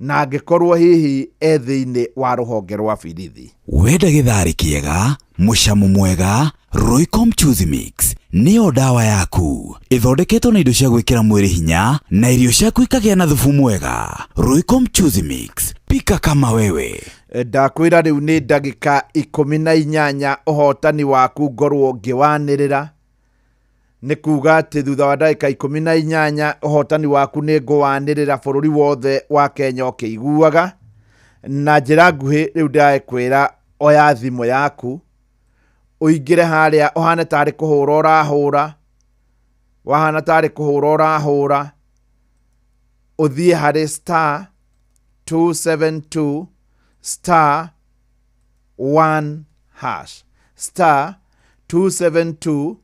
na angĩkorwo hihi e thĩinĩ wa rũhonge rwa birithi. Wenda gĩtharĩ kĩega mũcamo mwega Royco Mchuzi Mix nĩyo ndawa yaku ĩthondeketwo na indo cia gwĩkĩra mwĩrĩ hinya na irio ciaku ikagĩa na thubu mwega. Royco Mchuzi Mix, pika kama wewe. Ndakwĩra rĩu nĩ ndagĩka 18 ũhotani waku ngorwo ngĩwanĩrĩra nĩ kuga atĩ thutha wa ndagĩka 18 ũhotani waku nĩ ngũwanĩrĩra bũrũri wothe wa Kenya ũkĩiguaga. Na njĩra nguhĩ rĩu ndĩrakwĩra oya thimũ yaku ũingĩre harĩa ũhane tarĩ kũhũra ũrahũra wahana tarĩ kũhũra ũrahũra ũthiĩ harĩ star 272 star 1 hash, star 272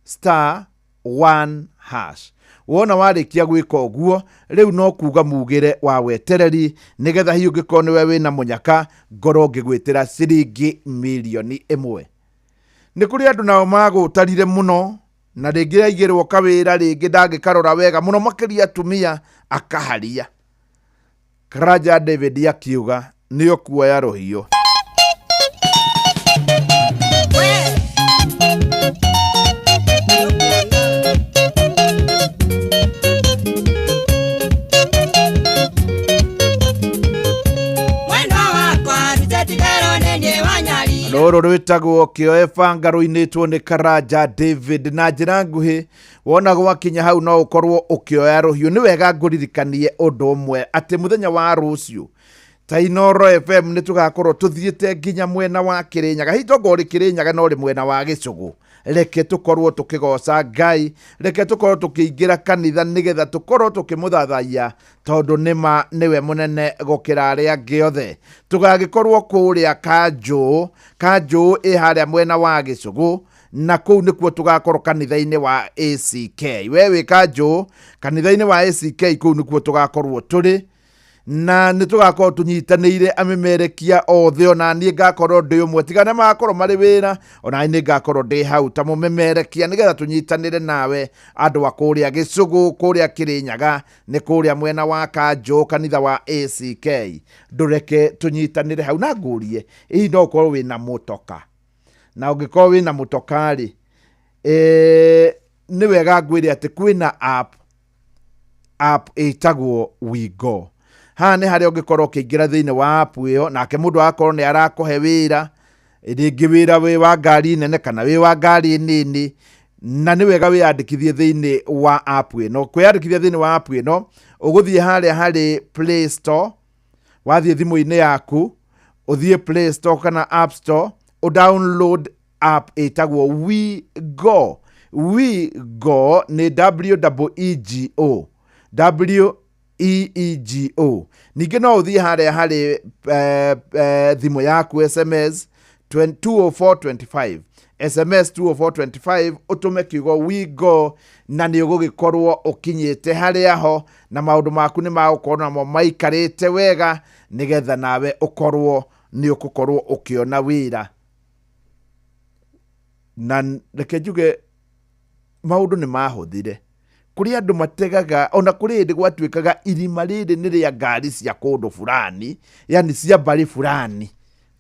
star 1 hash. Wona warĩkia gwĩka ũguo, rĩu no kuga mugĩre wa wetereri, nĩgetha hihi ũngĩkorwo nĩwe wĩna mũnyaka, ngorwo ngĩgwĩtĩra ciringi 1,000,000. Nĩ kũrĩ andũ nao magũtarire mũno, na rĩngĩ aigĩrwo kawĩra, rĩngĩ ndangĩkarora wega mũno, makĩria atumia akaharia. Karanja David akiuga nĩ ũkuoya rũhiũ. Rũrũ rwĩtagwo Kĩoe Banga rũinĩtwo nĩ Karanja David. Na njĩra nguhĩ, wona gwakinya hau no ũkorwo ũkĩoya rũhiũ. Nĩ wega ngũririkanie ũndũ ũmwe, atĩ mũthenya wa rũciũ ta Inooro FM nĩ tũgakorwo tũthiĩte nginya mwena wa Kĩrĩnyaga. Hihi tongo ũrĩ Kĩrĩnyaga no ũrĩ mwena wa Gĩcũgũ, reke tũkorwo tũkĩgoca Ngai, reke tũkorwo tũkĩingĩra kanitha nĩgetha tũkorwo tũkĩmũthathaiya, tondũ nĩma nĩwe mũnene gũkĩra arĩa angĩ othe. Tũgagĩkorwo kũrĩa Kanjũ, Kanjũ ĩ harĩa mwena wa Gĩcũgũ, na kũu nĩkuo tũgakorwo kanitha-inĩ wa ACK. We wĩ Kanjũ, kanitha-inĩ wa ACK, kũu nĩkuo tũgakorwo tũrĩ, na nĩ tũgakorwo tũnyitanĩire amemerekia othe, ona niĩ ngakorwo ndĩ ũmwe, tiga arĩa magakorwo marĩ wĩra, ona niĩ ngakorwo ndĩ hau ta mũmemerekia, nĩgetha tũnyitanĩre nawe andũ a kũrĩa Gĩcũgũ, kũrĩa Kĩrĩnyaga, nĩ kũrĩa mwena wa Kanjũ, kanitha wa ACK. Ndũreke tũnyitanĩre hau. Na ngũrie, hihi no ũkorwo wĩna mũtoka? Na ũngĩkorwo wĩna mũtoka rĩ, nĩ wega ngwĩre atĩ kwĩna app ĩtagwo WeGo. Haha nĩ harĩa ũngĩkorwo ũkĩingĩra thĩinĩ wa app ĩyo, nake mũndũ agakorwo nĩ arakũhe wĩra, rĩngĩ wĩra wĩ wa ngari nene kana wĩ wa ngari nini, na nĩ wega wĩyandĩkithie thĩinĩ wa app ĩno. Kwĩyandĩkithia thĩinĩ wa app ĩno, ũgũthiĩ harĩa harĩ Play Store, wathiĩ thimũ-inĩ yaku, ũthiĩ Play Store kana App Store, ũdownload app ĩtagwo WeGo. WeGo nĩ W E E G O, W E E G O. Ningĩ no ũthiĩ harĩa harĩ thimũ yaku SMS 20425, SMS 20425, ũtũme kiugo WeGo, na nĩ ũgũgĩkorwo ũkinyĩte harĩa ho, na maũndũ maku nĩ magũkorwo namo maikarĩte wega, nĩgetha nawe ũkorwo nĩ ũgũkorwo ũkĩona wĩra. Na reke njuge maũndũ nĩ mahũthire. Kũrĩ andũ mategaga, ona kũrĩ hĩndĩ gwatuĩkaga irima rĩrĩ nĩ rĩa ngari cia kũndũ fulani, yani cia mbarĩ fulani,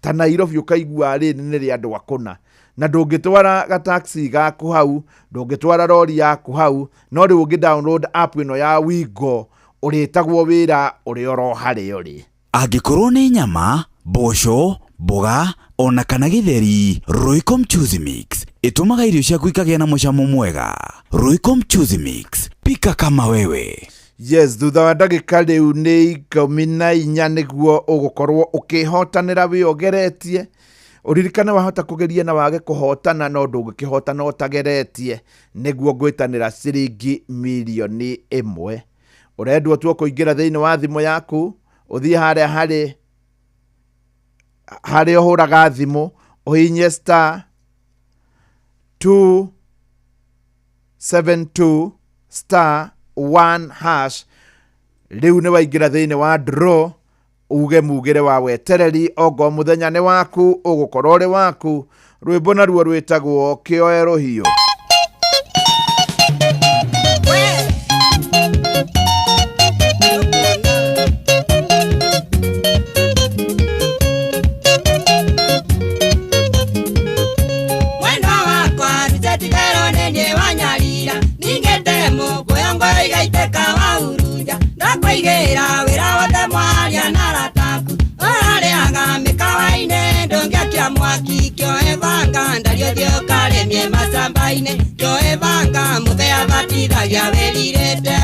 ta Nairobi ũkaigua rĩrĩ nĩ rĩa andũ a kũna, na ndũngĩtwara gataxi gaku hau, ndũngĩtwara rori yaku hau, no rĩu ũngĩ download app ĩno ya WeGo, ũrĩtagwo wĩra ũrĩ oro harĩa ũrĩ. Angĩkorwo nĩ nyama, mboco, mboga ona kana gĩtheri, Royco Mchuzi Mix ĩtũmaga irio ciaku ikagĩa na mũcamo mwega. Royco Mchuzi Mix, pika kama wewe. Yes, thutha wa ndagĩka rĩu nĩ 14 nĩguo ũgũkorwo ũkĩhotanĩra wĩogeretie. Ũririkane wahota kũgeria na wage kũhotana, no ndũngĩkĩhotana ũtageretie, nĩguo ngwĩtanĩra ciringi 1,000,000. Ũrendwo tu kũingĩra thĩinĩ wa thimũ yaku, ũthiĩ harĩa harĩ harĩa ũhũraga thimũ, ũhihinye star 272 star 1 hash. Rĩu nĩ waingĩra thĩinĩ wa draw, uge mugĩre wa wetereri, ongo mũthenya nĩ waku, ũgũkorwo ũrĩ waku. Rwĩmbo naruo rwĩtagwo Kĩoe Rũhiũ. Mwendwa wakwa nĩtetigĩrwo nĩ niĩ wanyarira, ningĩte mũkũyũ ngoro igaitĩka wahurunja, ndakũigĩra wĩra wothe mwaria na arata aku, ũrarĩaga mĩkawa-inĩ ndũngĩakia mwaki, kĩoe banga ndario thiĩ ũkarĩmie macamba-inĩ, kĩoe banga mũthee abatithagia wĩrirĩte.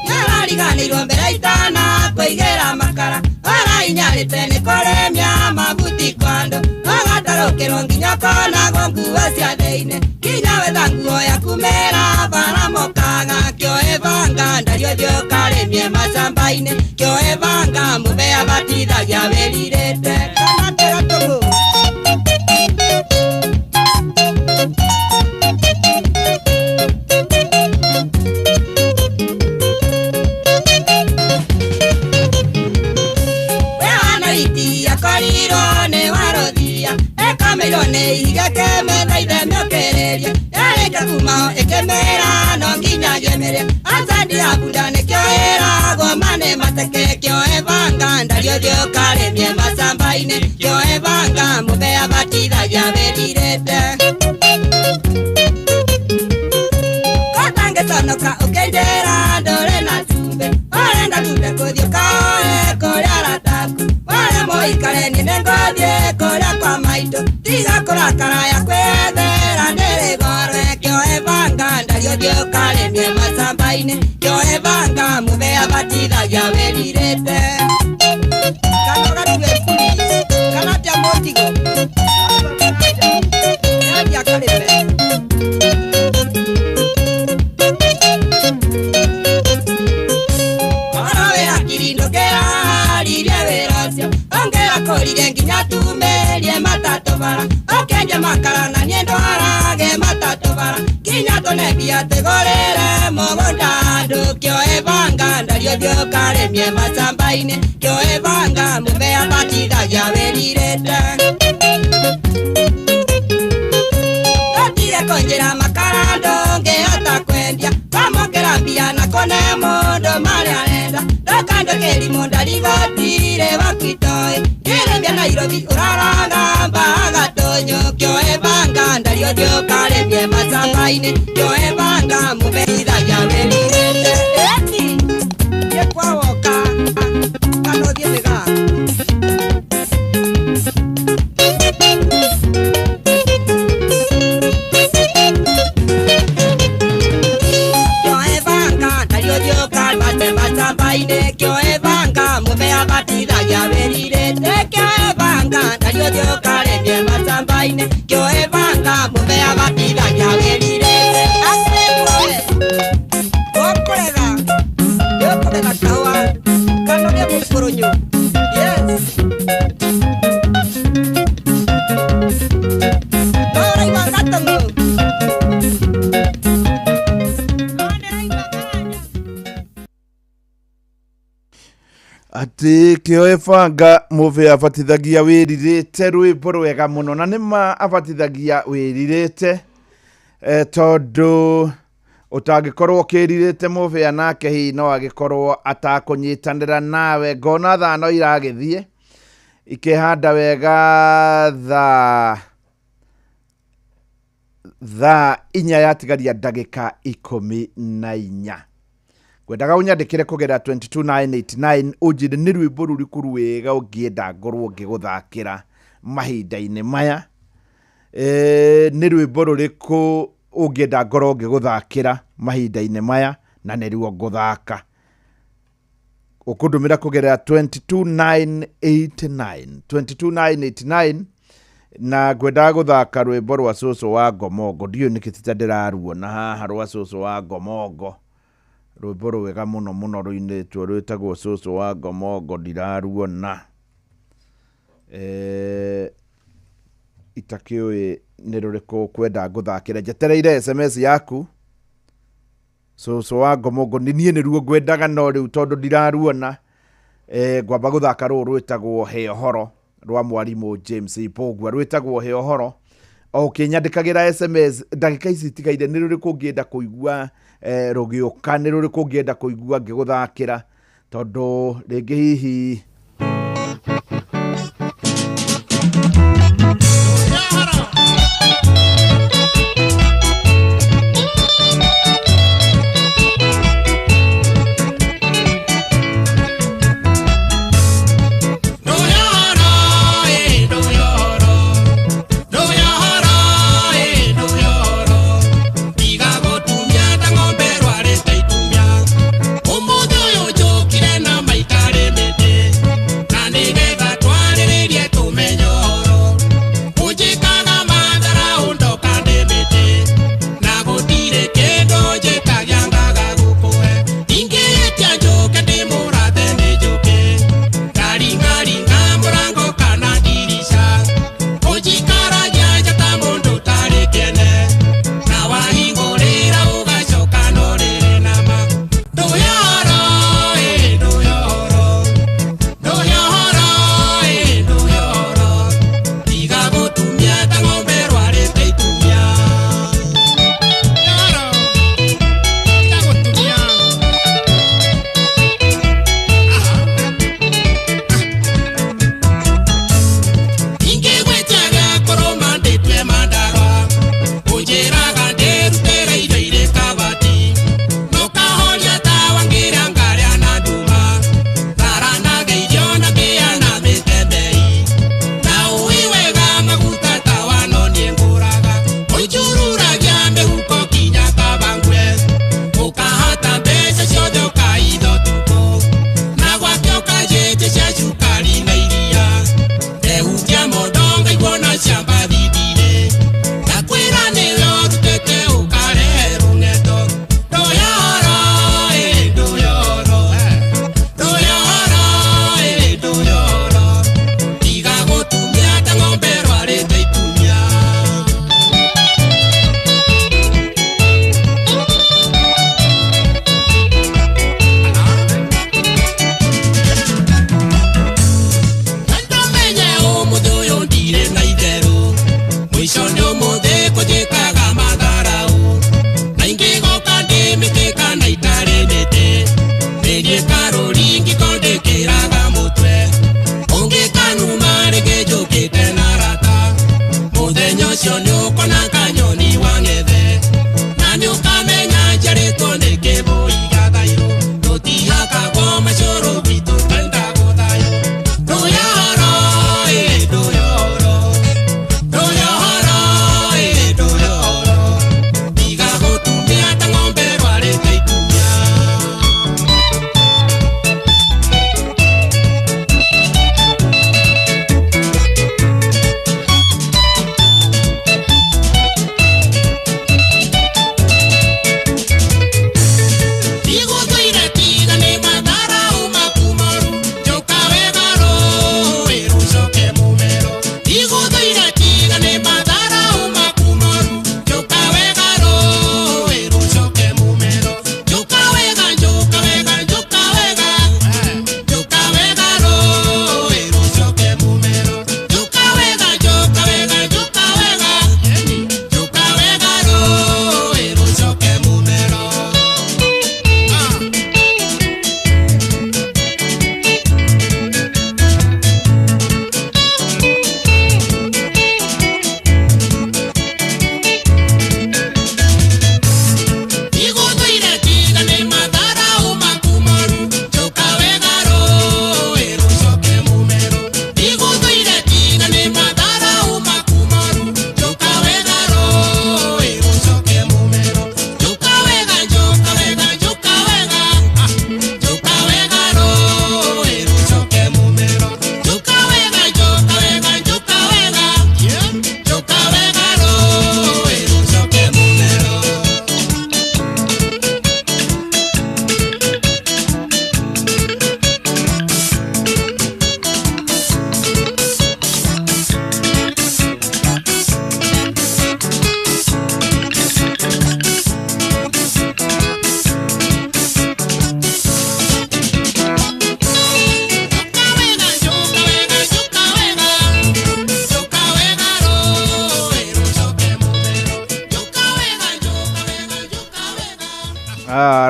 Nĩarariganĩirwo mbere itana kũigĩra makara, ũrainyarĩte nĩ kũrĩmia mabuti kwa andũ, ũgatarũkĩrwo nginya ũkonagwo nguo cia thĩinĩ, nginya wetha nguo yaku mĩra bara mokaga, kĩoe banga ndario ndario ũkarĩmie macamba-inĩ kĩoe banga mũbea batithagia wĩrirĩte kana tĩra tũngũ. Ati kĩoe banga mũbĩa abatithagia wĩrirĩte rwĩmbo rwega mũno na nĩma abatithagia wĩrirĩte tondũ ũtangĩkorwo ũkĩrirĩte mũbĩa nake hihi no agĩkorwo atakũnyitanĩra nawe. Ngona thaa no iragĩthiĩ ikĩhanda wega thaa 4 yatigaria ndagĩka 14. Ngwendaga ũnyandĩkĩre kũgerera 22989 ũnjĩre nĩ rwĩmbo rũrĩkũ rwega ũngĩenda ngorwo ngĩgũthakĩra mahinda-inĩ maya. Nĩ rwĩmbo rũrĩkũ ũngĩenda ngorwo ngĩgũthakĩra mahinda-inĩ maya na nĩruo ngũthaka. Ũkũndũmĩra kũgerera 22989 22989 na ngwendaga gũthaka rwĩmbo rwa cũcũ wa Ngomongo. Ndiũĩ nĩkĩ tita ndĩraruona haha rwa cũcũ wa Ngomongo. Rwĩmbo rwega mũno mũno rũinĩtwo rwĩtagwo cũcũ wa Ngomongo ndiraruona. Itakĩũĩ nĩ rũrĩkũ ũkwenda ngũthakĩre. Njetereire SMS yaku. Cũcũ wa Ngomongo nĩ niĩ nĩruo ngwendaga no rĩu tondũ ndiraruona ngwamba gũthaka rũũ rwĩtagwo He Ũhoro rwa mwarimũ James Mbũgua rwĩtagwo He Ũhoro. O ũkĩnyandĩkagĩra SMS ndagĩka ici itigaire nĩ rũrĩkũ ũngĩenda kũigua rũgĩũka, nĩ rũrĩkũ ũngĩenda kũigua ngĩgũthakĩra tondũ rĩngĩ hihi Thank you.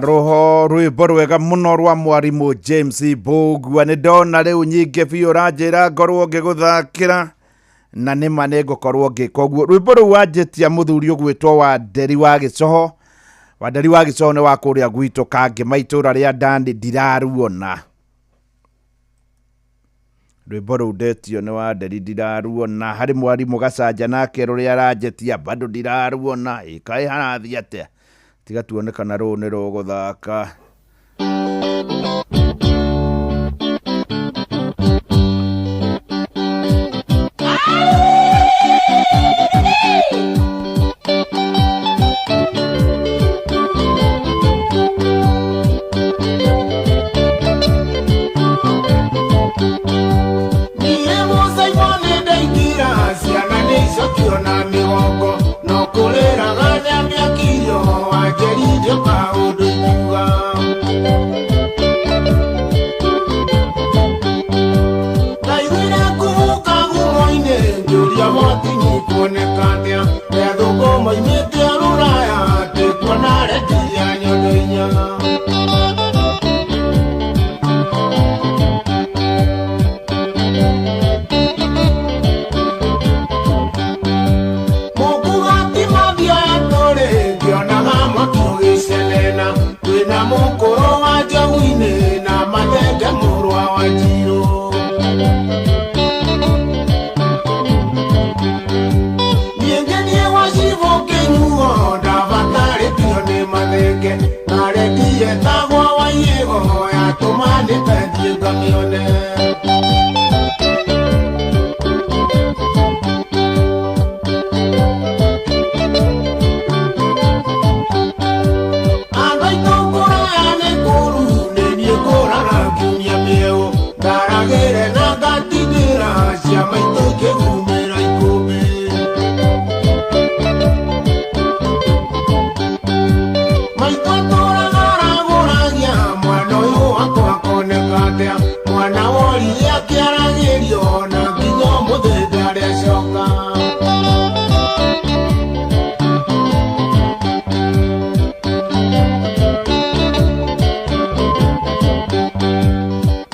Roho rwĩmbo rwega mũno rwa mwarimũ James Mbũgua. Nĩ ndona rĩu nyingĩ biũ ũranjĩra ngorwo ngĩgũthakĩra na nĩma nĩ ngũkorwo ngĩka ũguo. Rwĩmbo rũu wanjĩtia mũthuri ũgwĩtwo Wanderi wa Gĩcoho. Wanderi wa Gĩcoho nĩ wa kũrĩa gwitũ Kangĩma itũra rĩa Ndani, ndiraruona. Rwĩmbo rũu ndetio nĩ Wanderi ndiraruona. Harĩ mwarimũ Gacanja nake rũrĩa aranjĩtia bado ndiraruona. Ĩ kaĩ harathiĩ atĩa? Tiga tuone kana rũũ nĩ rũgũthaka. Niĩ mũcaibũ nĩ ndaingĩra ciana nĩ icokio na mĩgongo no kũrĩraga nyamĩakirio wanjeririo kaũndũ ingiuga. Ndaiguire kuhuka gumo-inĩ ngĩũria botini kuoneka atĩa nĩ athũngũ moimĩte rũraya ndĩkuona rendi ya nyondo inya. Mũkuga ti mathiaga tũrĩ ngĩonaga mwaki ũgĩcenena twĩna mũkũrũ wa njogu-inĩ na mathenge mũrwa wa njirũ. Niĩ ngĩthiĩ gwa cibũ kĩnyuo ndabatarĩtio nĩ mathenge na rendi yetagwo Waiyego yatũmanĩte thiĩ ngamĩone. Andũ aitũ kũraya nĩ kũũru nĩ niĩ ngũraga ngiumia mĩeũ ndaragĩre na ngatindĩra cia maitũ ikĩgumĩra ikũmbĩ. Maitũ atũraga aragũragia mwana ũyũ wakwa akoneka atĩa mwana worire akĩaragĩrio na nginya ũmũthĩ ndarĩ acoka.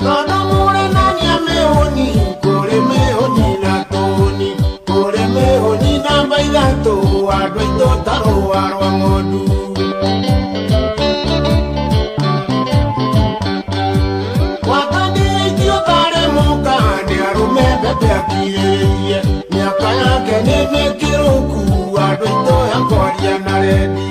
Tondũ mũrenania mĩhũni kũrĩ mĩhũni na tũhũni kũrĩ mĩhũni namba ithatũ andũ aitũ ta rũa rwa ng'ondu. Watandĩitio tarĩ mũka nĩ arũme mbembe akirĩrĩirie mĩaka yake nĩ mĩkĩrũku andũ aitũ ya kwaria na rendi.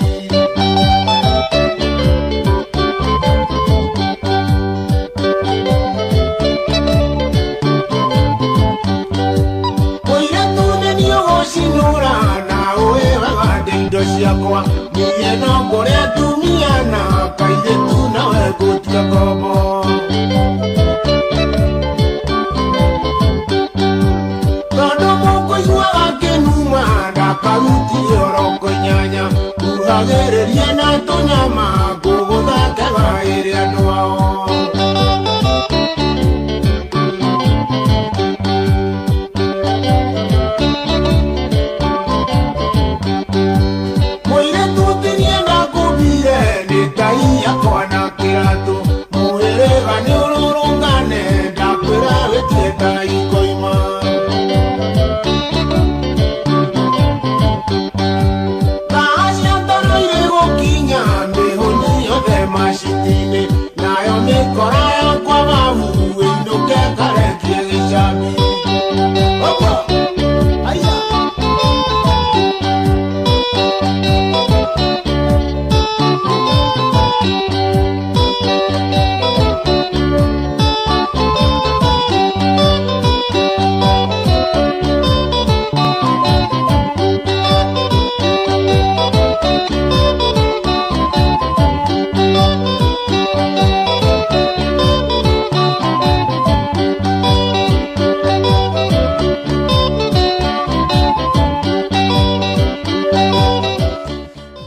Mũirĩtu nĩ niĩ ũgũcinũra na ũĩ wega ndĩ indo ciakwa niĩ no ngũre atumia na kairĩtu nawe ngũtua ngombo. Tondũ mũkũiguaga kĩnuma ndakarutire oroko inyanya kuhagĩrĩria na tũnyama ngũgũthakega ĩrĩ andũ ao. Mũirĩtu tinie ndakũmbire nĩ tai yakwa na kĩratũ mũhĩrĩga nĩ ũrũrũngane ndakwĩra wĩtie tai koima. Thaa cia toro irĩ gũkinya mĩhũni yothe maciti-inĩ nayo mĩkora yakwa babu ĩinũke karekie gĩcambi. Ũguo, aiya.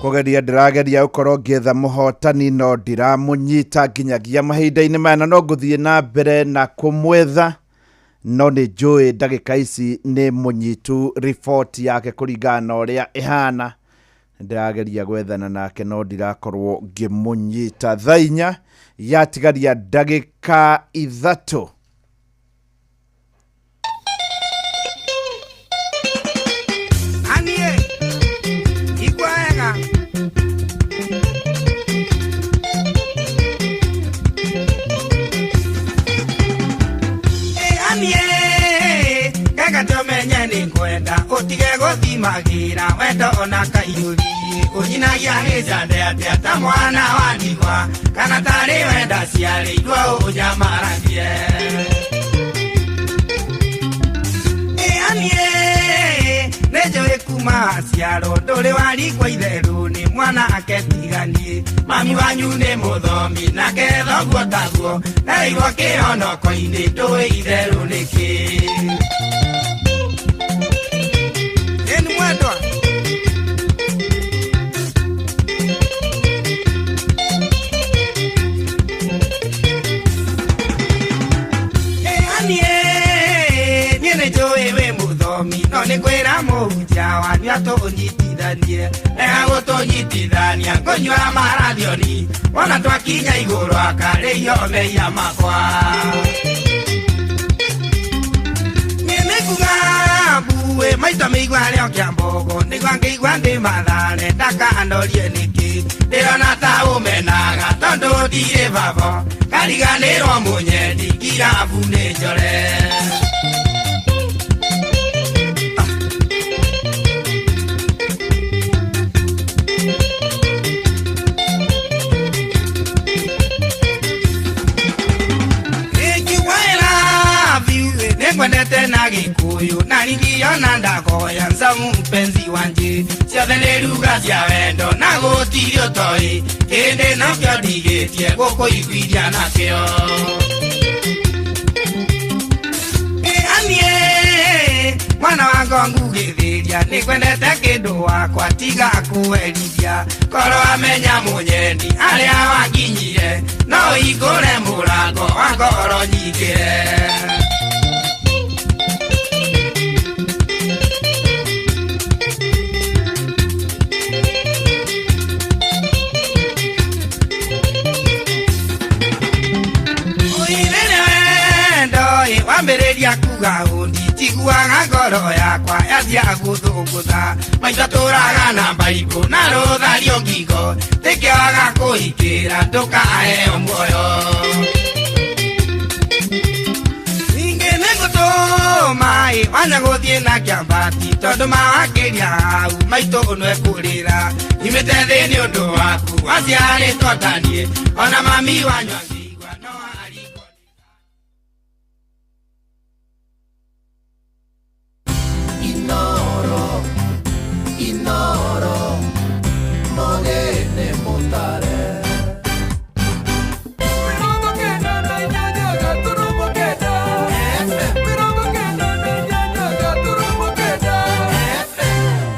Kũgeria ndĩrageria gũkorwo ngĩetha mũhotani no ndiramũnyita nginyagia mahinda-inĩ maya na no ngũthiĩ na mbere na kũmwetha no nĩ njũĩ ndagĩka ici nĩ mũnyitu riboti yake kũringana na ũrĩa ĩhana. Ndĩrageria gwethana nake no ndirakorwo ngĩmũnyita. Thaa 4 yatigaria ndagĩka 3. Anie, igua wega. Ĩ, anie, kega tũmenye nĩ ngwenda ũtige gũthimagĩra wendo ona kaiyũri ũnyinagia gĩcande atĩa ta mwana wa ndigwa kana tarĩ wenda ciarĩirwo ũnyamaragie. Ĩ, anie, nĩ njũĩ kuma waciarwo ndũrĩ warigwo itherũ nĩ mwana aketiganie mami wanyu nĩ mũthomi nake thoguo taguo ndereirwo kĩhonoko-inĩ ndũĩ itherũ nĩkĩ. Ĩni mwendwa. Ĩ, anie, niĩ nĩ njũĩ wĩ mũthomi no nĩ kwĩra mũhunjia wanyu atũnyitithanie rega gũtũnyitithania ngũnyua marathioni wona twakinya igũrũ akarĩio mehia makwa. Niĩ nĩ kuga mbuĩ maito mĩigua rĩo kĩa mbogo nĩguo ngĩigua ndĩ mathare ndakanorie nĩkĩ ndĩrona ta ũmenaga tondũ ndirĩ baba kariganĩrwo mũnyendi kirabu nĩ njore. Nĩngwendete na gĩkũyũ na ringiona ndagoya nzamu mpenzi wanje ciothe nĩ ruga cia wendo na gũtirĩ ũtoĩ kĩndĩ nokĩo ndigĩtie gũkũiguithia nakĩo. Ĩ, anie, mwana wa ngongu gĩthĩria nĩngwendete kĩndũ wakwa tiga kũherithia korwo amenya mũnyendi arĩa wanginyire no hingũre mũrango wa ngoro nyingĩre. Wambĩrĩria kuga ũndi njiguaga ngoro yakwa yathia gũthũngũtha maitho tũraga na mbaibũ na rũthario ngingo tĩkĩaga kũhikĩra ndũkaheo muoyo. Ningĩ nĩngũtũma ĩ wanya gũthiĩ na kĩambati tondũ mawakĩria hau maitũ nĩekũrĩra nyumĩte thĩ nĩ ũndũ waku waciarĩtwo ta niĩ ona mami wanyu angĩigua no arigwo. Inoro, Inoro, mogene mutare.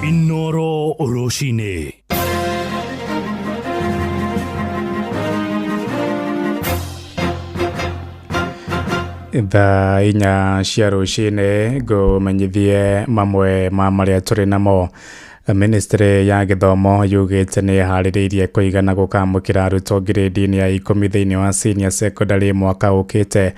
Inoro rũcinĩ. Thaa 4 cia rũcinĩ ngũmenyithie mamwe ma marĩa tũrĩ namo. Ministry ya gĩthomo yugĩte nĩ ĩharĩrĩirie kũigana gũkamũkĩra arutwo grade-inĩ ya 10 thĩinĩ wa senior secondary mwaka ũkĩte.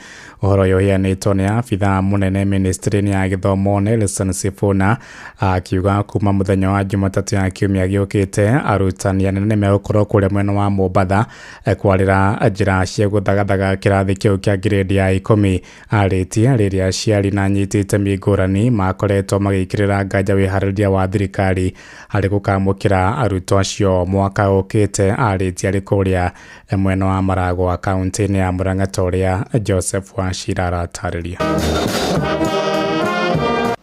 Ũhoro ũyũ ũheanĩtwo nĩ abithaa mũnene ministry-inĩ ya gĩthomo Nelson Sifuna akiuga kuma mũthenya wa Jumatatũ ya kiumia gĩũkĩte arutani anene nĩmegũkorwo kũrĩa mwena wa Mombatha kwarĩra njĩra cia gũthagathaga kĩrathi kĩu kĩa grade ya 10. Arĩtie rĩrĩa aciari na anyiti itemi ngũrani makoretwo magĩkĩrĩra nganja wĩharĩrĩria wa thirikari harĩ gũkamũkĩra arutwo acio mwaka ũkĩte. Arĩtie arĩ kũrĩa mwena wa Maragwa kaunti-inĩ ya Murang'a ta ũrĩa Joseph Wachira aratarĩria.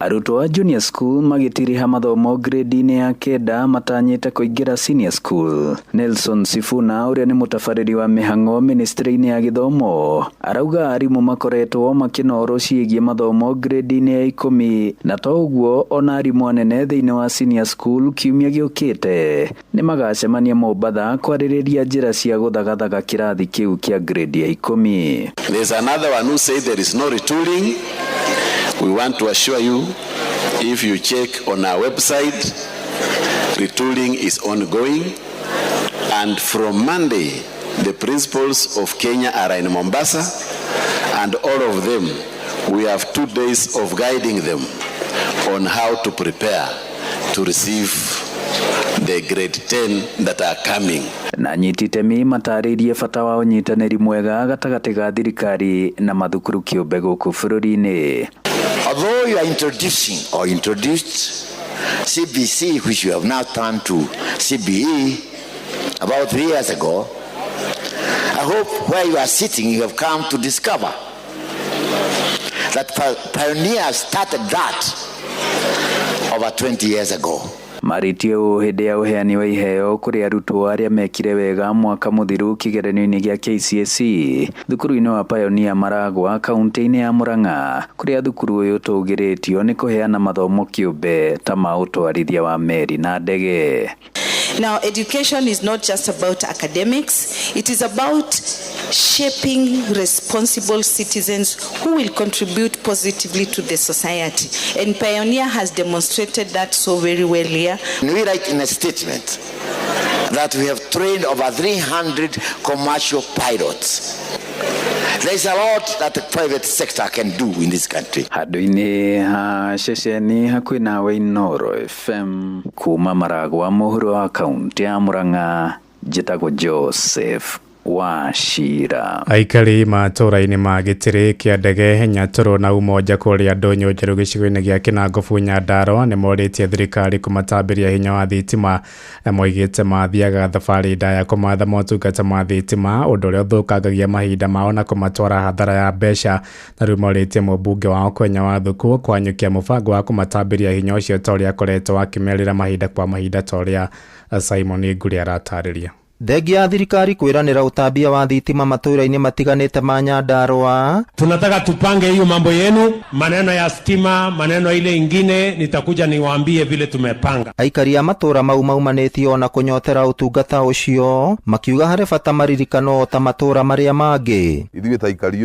Arutwo a junior school magĩtiriha mathomo grade-inĩ ya 9 matanyĩte kũingĩra senior school. Nelson Sifuna ũrĩa nĩ mũtabarĩri wa mĩhang'o ministry-inĩ ya gĩthomo arauga arimũ makoretwo makĩnorwo ciĩgiĩ mathomo grade-inĩ ya 10 na to ũguo ona arimũ anene thĩinĩ wa senior school kiumia gĩũkĩte nĩ magacemania Mombatha kwarĩrĩria njĩra cia gũthagathaga kĩrathi kĩu kĩa grade ya 10. There's another one who say there is no retooling. We want to assure you, if you check on our website, Retooling is ongoing, and from Monday, the principals of Kenya are in Mombasa, and all of them, we have 2 days of guiding them on how to prepare to receive the grade 10 that are coming. Na anyiti itemi matarĩirie bata wa ũnyitanĩri mwega gatagatĩ ga thirikari na mathukuru kĩũmbe gũkũ bũrũri-inĩ. Although you are introducing or introduced CBC, which you have now turned to CBE, about 3 years ago, I hope where you are sitting, you have come to discover that pioneers started that over 20 years ago. Marĩtie ũũ hĩndĩ ya ũheani wa iheo kũrĩ arutwo arĩa mekire wega mwaka mũthiru kĩgeranio-inĩ gĩa KCSE thukuru-inĩ wa Pioneer Maragua, kaunti-inĩ ya Murang'a, kũrĩa thukuru ũyũ ũtũgĩrĩtio nĩ kũheana mathomo kĩũmbe ta ma ũtwarithia wa meri na ndege. Now, education is not just about academics, it is about shaping responsible citizens who will contribute positively to the society. And Pioneer has demonstrated that so very well here. We write in a statement that we have trained over 300 commercial pilots. There is a lot that the private sector can do in this country. Handũ-inĩ ha ceceni hakuhĩ nawe Inooro FM kuma Maragwa mũhuro wa kaunti ya Murang'a, njĩtagwo Joseph Wachira. Aikari matũra-inĩ ma Gĩtĩrĩ kĩa ndege, Nyatũrũ na Umoja kũrĩa Ndũnyũ Njerũ gĩcigo-inĩ gĩa Kĩnangobu, Nyandarua nĩ morĩtie thirikari kũmatambĩria hinya wa thitima, na moigĩte mathiaga thabarĩ ndaya kũmatha motungata ma thitima, ũndũ ũrĩa ũthũkangagia mahinda mao na kũmatwara hathara ya mbeca. Na rĩu morĩtie mũmbunge wao Kwenya Wathuku kwanyũkia mũbango wa kũmatambĩria hinya ũcio ta ũrĩa akoretwo akĩmerĩra mahinda kwa mahinda, ta ũrĩa Simon Ngũri aratarĩria. Thengia ya thirikari kwĩranĩra ũtambia wa thitima matũra-inĩ matiganĩte ma Nyandarua. Tunataka tupange hiyo mambo yenu, maneno ya stima, maneno ile ingine, nitakuja niwaambie vile tumepanga. Aikari a matũra mau maumanĩtio na kũnyotera ũtungata ũcio, makiuga harĩ bata maririkano ta matũra marĩa mangĩ. Ithuĩ ta aikari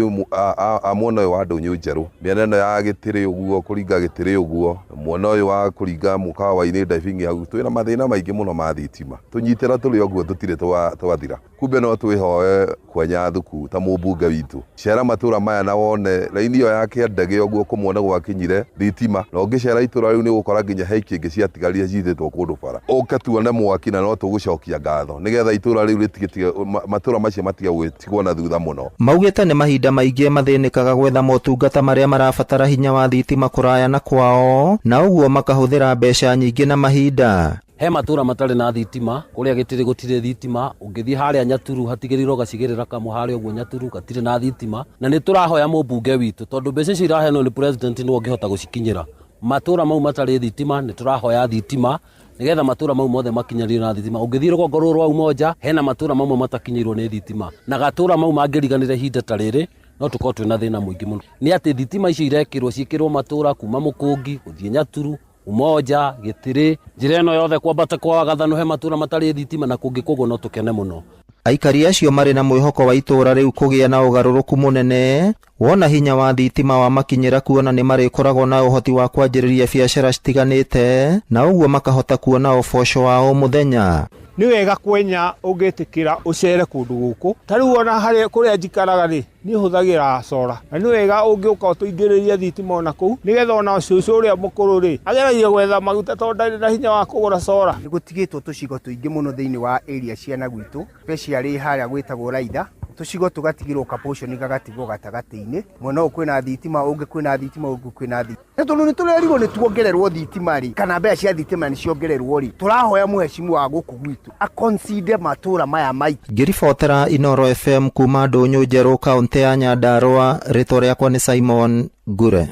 a mwena ũyũ wa Ndũnyũ Njerũ, mĩena ĩno ya Gĩtĩrĩ ũguo, kũringa Gĩtĩrĩ ũguo, mwena ũyũ wa kũringa mũkawa-inĩ diving hau, twĩna mathĩna maingĩ mũno ma thitima. Tũnyitĩra tũrĩ ũguo tũtirĩ twathira. Kumbe no twĩhoe Kwenya Thuku ta mũmbunge witũ, cera matũra maya na wone raini ĩyo ya kĩandege ũguo kũmwe nĩ gwakinyire thitima, na ũngĩcera itũra rĩu nĩ ũgũkora nginya he ikĩngĩ ciatigarire ciitĩtwo kũndũ bara. Ũke tuone mwaki na no tũgũcokia ngatho nĩgetha itũra rĩu rĩtige, matũra macio matige gwĩtigwo na thutha mũno. Maugĩte nĩ mahinda maingĩ mathĩnĩkaga gwetha motungata marĩa marabatara hinya wa thitima kũraya na kwao, na ũguo makahũthĩra mbeca nyingĩ na mahinda. He matũra matarĩ na thitima, kũrĩa Gĩtĩrĩ gũtirĩ thitima. Ũngĩthiĩ harĩa Nyaturu hatigĩrĩirwo gacigĩrĩra kamwe harĩa ũguo Nyaturu gatirĩ na thitima, na nĩ tũrahoya mũmbunge witũ, tondũ mbeca icio iraheanwo nĩ president nĩwe ũngĩhota gũcikinyĩra matũra mau matarĩ thitima. Nĩ tũrahoya thitima nĩgetha matũra mau mothe makinyanĩrio na thitima. Ũngĩthiĩ rũgongo rũrũ rwa Umoja hena matũra mamwe matakinyĩirwo nĩ thitima, na gatũra mau mangĩriganĩra ihinda ta rĩrĩ no tũkorwo twĩna thĩna mũingĩ mũno. Nĩ atĩ thitima icio irekĩrwo ciĩkĩrwo matũra kuma Mũkũngi gũthiĩ Nyaturu, Umoja, Gĩtĩrĩ, njĩra ĩno yothe kwambata kwa Gathano he matũra matarĩ thitima, na kũngĩ koguo no tũkene mũno. Aikari acio marĩ na mwĩhoko wa itũũra rĩu kũgĩa na ũgarũrũku mũnene wona hinya wa thitima wa makinyĩra, kuona nĩ marĩkoragwo na ũhoti wa kwanjĩrĩria biacara citiganĩte na ũguo makahota kuona ũboco wa o mũthenya. Nĩ wega Kwenya ũngĩtĩkĩra ũcere kũndũ gũkũ. Ta rĩu ona harĩa kũrĩa njikaraga rĩ, niĩ hũthagĩra cora, na nĩ wega ũngĩũka ũtũingĩrĩrie thitima ona kũu, nĩgetha ona cũcũ ũrĩa mũkũrũ rĩ ageragie gwetha maguta tondũ ndarĩ na hinya wa kũgũra cora. Nĩ gũtigĩtwo tũcigo tũingĩ mũno thĩinĩ wa area cia gwitũ, especially harĩa gwĩtagwo Raitha, tũcigo tũgatigĩrwo ka portion gagatigwo gatagatĩ-inĩ. Mwena ũyũ kwĩna thitima, ũngĩ kwĩna thitima, ũngĩ kwĩna thitima. Na tondũ nĩ tũrerirwo nĩ tuongererwo thitima rĩ, kana mbeca cia thitima nĩ ciongererwo rĩ, tũrahoya mũhecimu wa gũkũ gwitũ aconsider matũra maya maitũ. Ngĩribotera Inooro FM kuma Ndũnyũ Njerũ, kaũntĩ ya Nyandarua, rĩtwa rĩakwa nĩ Simon Ngure.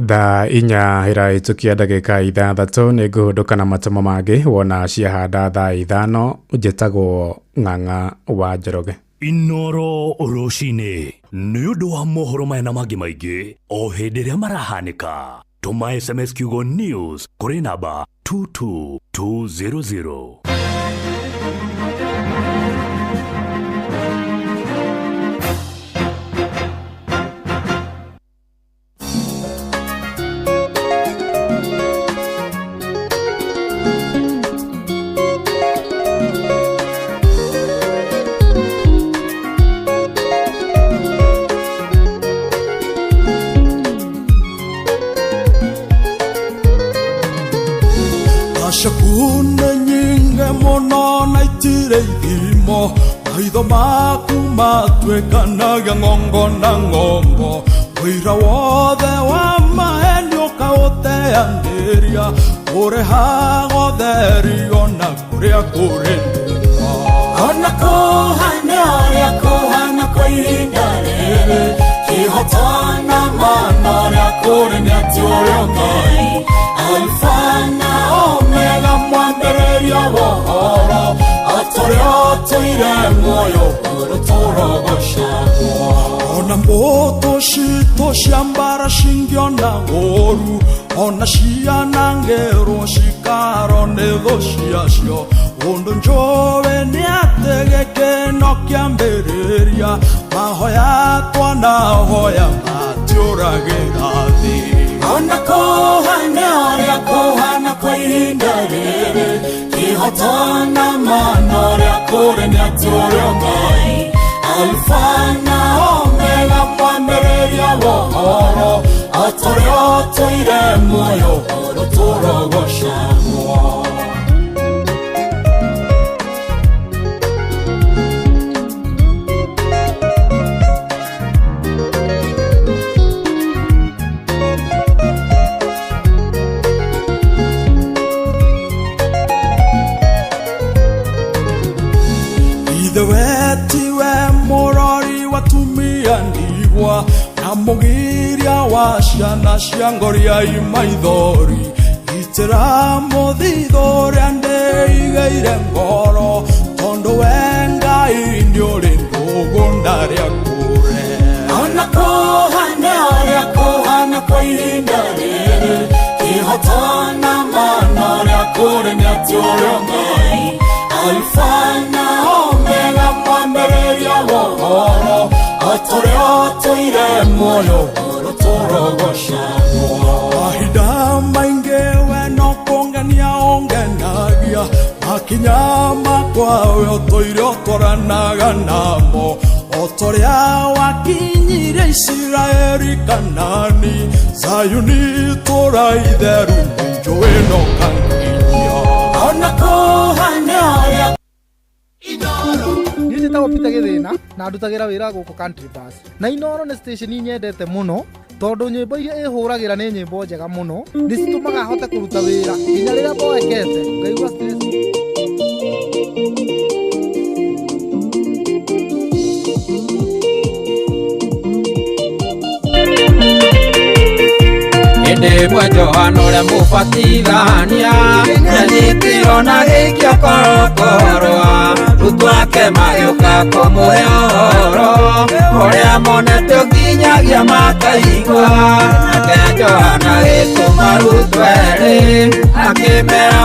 Thaa 4 ĩrahĩtũkia ndagĩka 6, nĩ ngũhũndũka na matũmo mangĩ wona ciahanda thaa 5. Njĩtagwo Ng'ang'a wa Njoroge. Inoro rũcinĩ nĩ ũndũ wa mohoro maya na mangĩ maingĩ o hĩndĩ ĩrĩa marahanĩka, tũma SMS kiugo news kũrĩ namba 22200. Ciaku nĩ nyingĩ mũno na itirĩ ithimo, maitho maku matuĩkanagia ng'ongo na ng'ongo. Ũira wothe wa maeni ũkaũteanĩria, ũrehaga ũtheri ona kũrĩa kũrĩ nduma. Ona kũhana ũrĩa kũhana kwa ihinda rĩrĩ, kĩhooto na ma ũrĩa kũrĩ nĩ atĩ ũrĩ Ngai, Alfa na Omega, mwambĩrĩria wa ũhoro, o ta ũrĩa ũtũire muoyo ũrũtũrogocagwo. Ona mbũtũ citũ cia mbara cingĩona ũũru, ona cianangĩrwo cikaro nĩ thũ ciacio, ũndũ njũĩ nĩ atĩ gĩkeno kĩambĩrĩria, mahoya twanahoya matiũragĩra thĩ. Ona kũhana ũrĩa kũhana kwa ihinda rĩrĩ, kĩhooto na ma ũrĩa kũrĩ nĩ atĩ ũrĩ Ngai, Alfa na Omega, mwambĩrĩria wa ũhoro, o ta ũrĩa ũtũire muoyo ũrũtũrogocagwo. Ithe wetiwe mũrori wa atumia ndigwa, na mũgiria wa ciana cia ngoria maithori, itĩra mũthithũ ũrĩa ndĩigĩire ngoro, tondũ we Ngai nĩũrĩ ndũgũ ndarĩa kũre. Ona kũhana ũrĩa kũhana kwa ihinda rĩrĩ, kĩhooto na ma ũrĩa kũrĩ nĩ atĩ ũrĩ Ngai, Alfa na Omega, mwambĩrĩria wa ũhoro, o ta ũrĩa ũtũire muoyo ũrũtũrogocagwo. Mahinda maingĩ we no kũngenia ũngenagia, makinya makwa we ũtũire ũtwaranaga namo, o ta ũrĩa wakinyirie Isiraeli Kanani, Zayuni itũũra itheru nĩ njũĩ no kanginya. Ona kũhana ũrĩa Niĩ njĩtagwo Peter Gĩthĩna na ndutagĩra wĩra gũkũ Country Bus. Na Inooro nĩ station nyendete mũno tondũ nyĩmbo iria ĩhũragĩra nĩ nyĩmbo njega mũno, nĩ citũmaga hote kũruta wĩra nginya rĩrĩa mboekete ngaigua stress. Hĩndĩ ĩmwe Johana ũrĩa mũbatithania nĩanyitirwo na gĩikio korokoro, arutwo ake magĩũka kũmũhe ũhoro ũrĩa monete ũkinyagia makaigua. Nake Johana agĩtũma arutwo erĩ akĩmera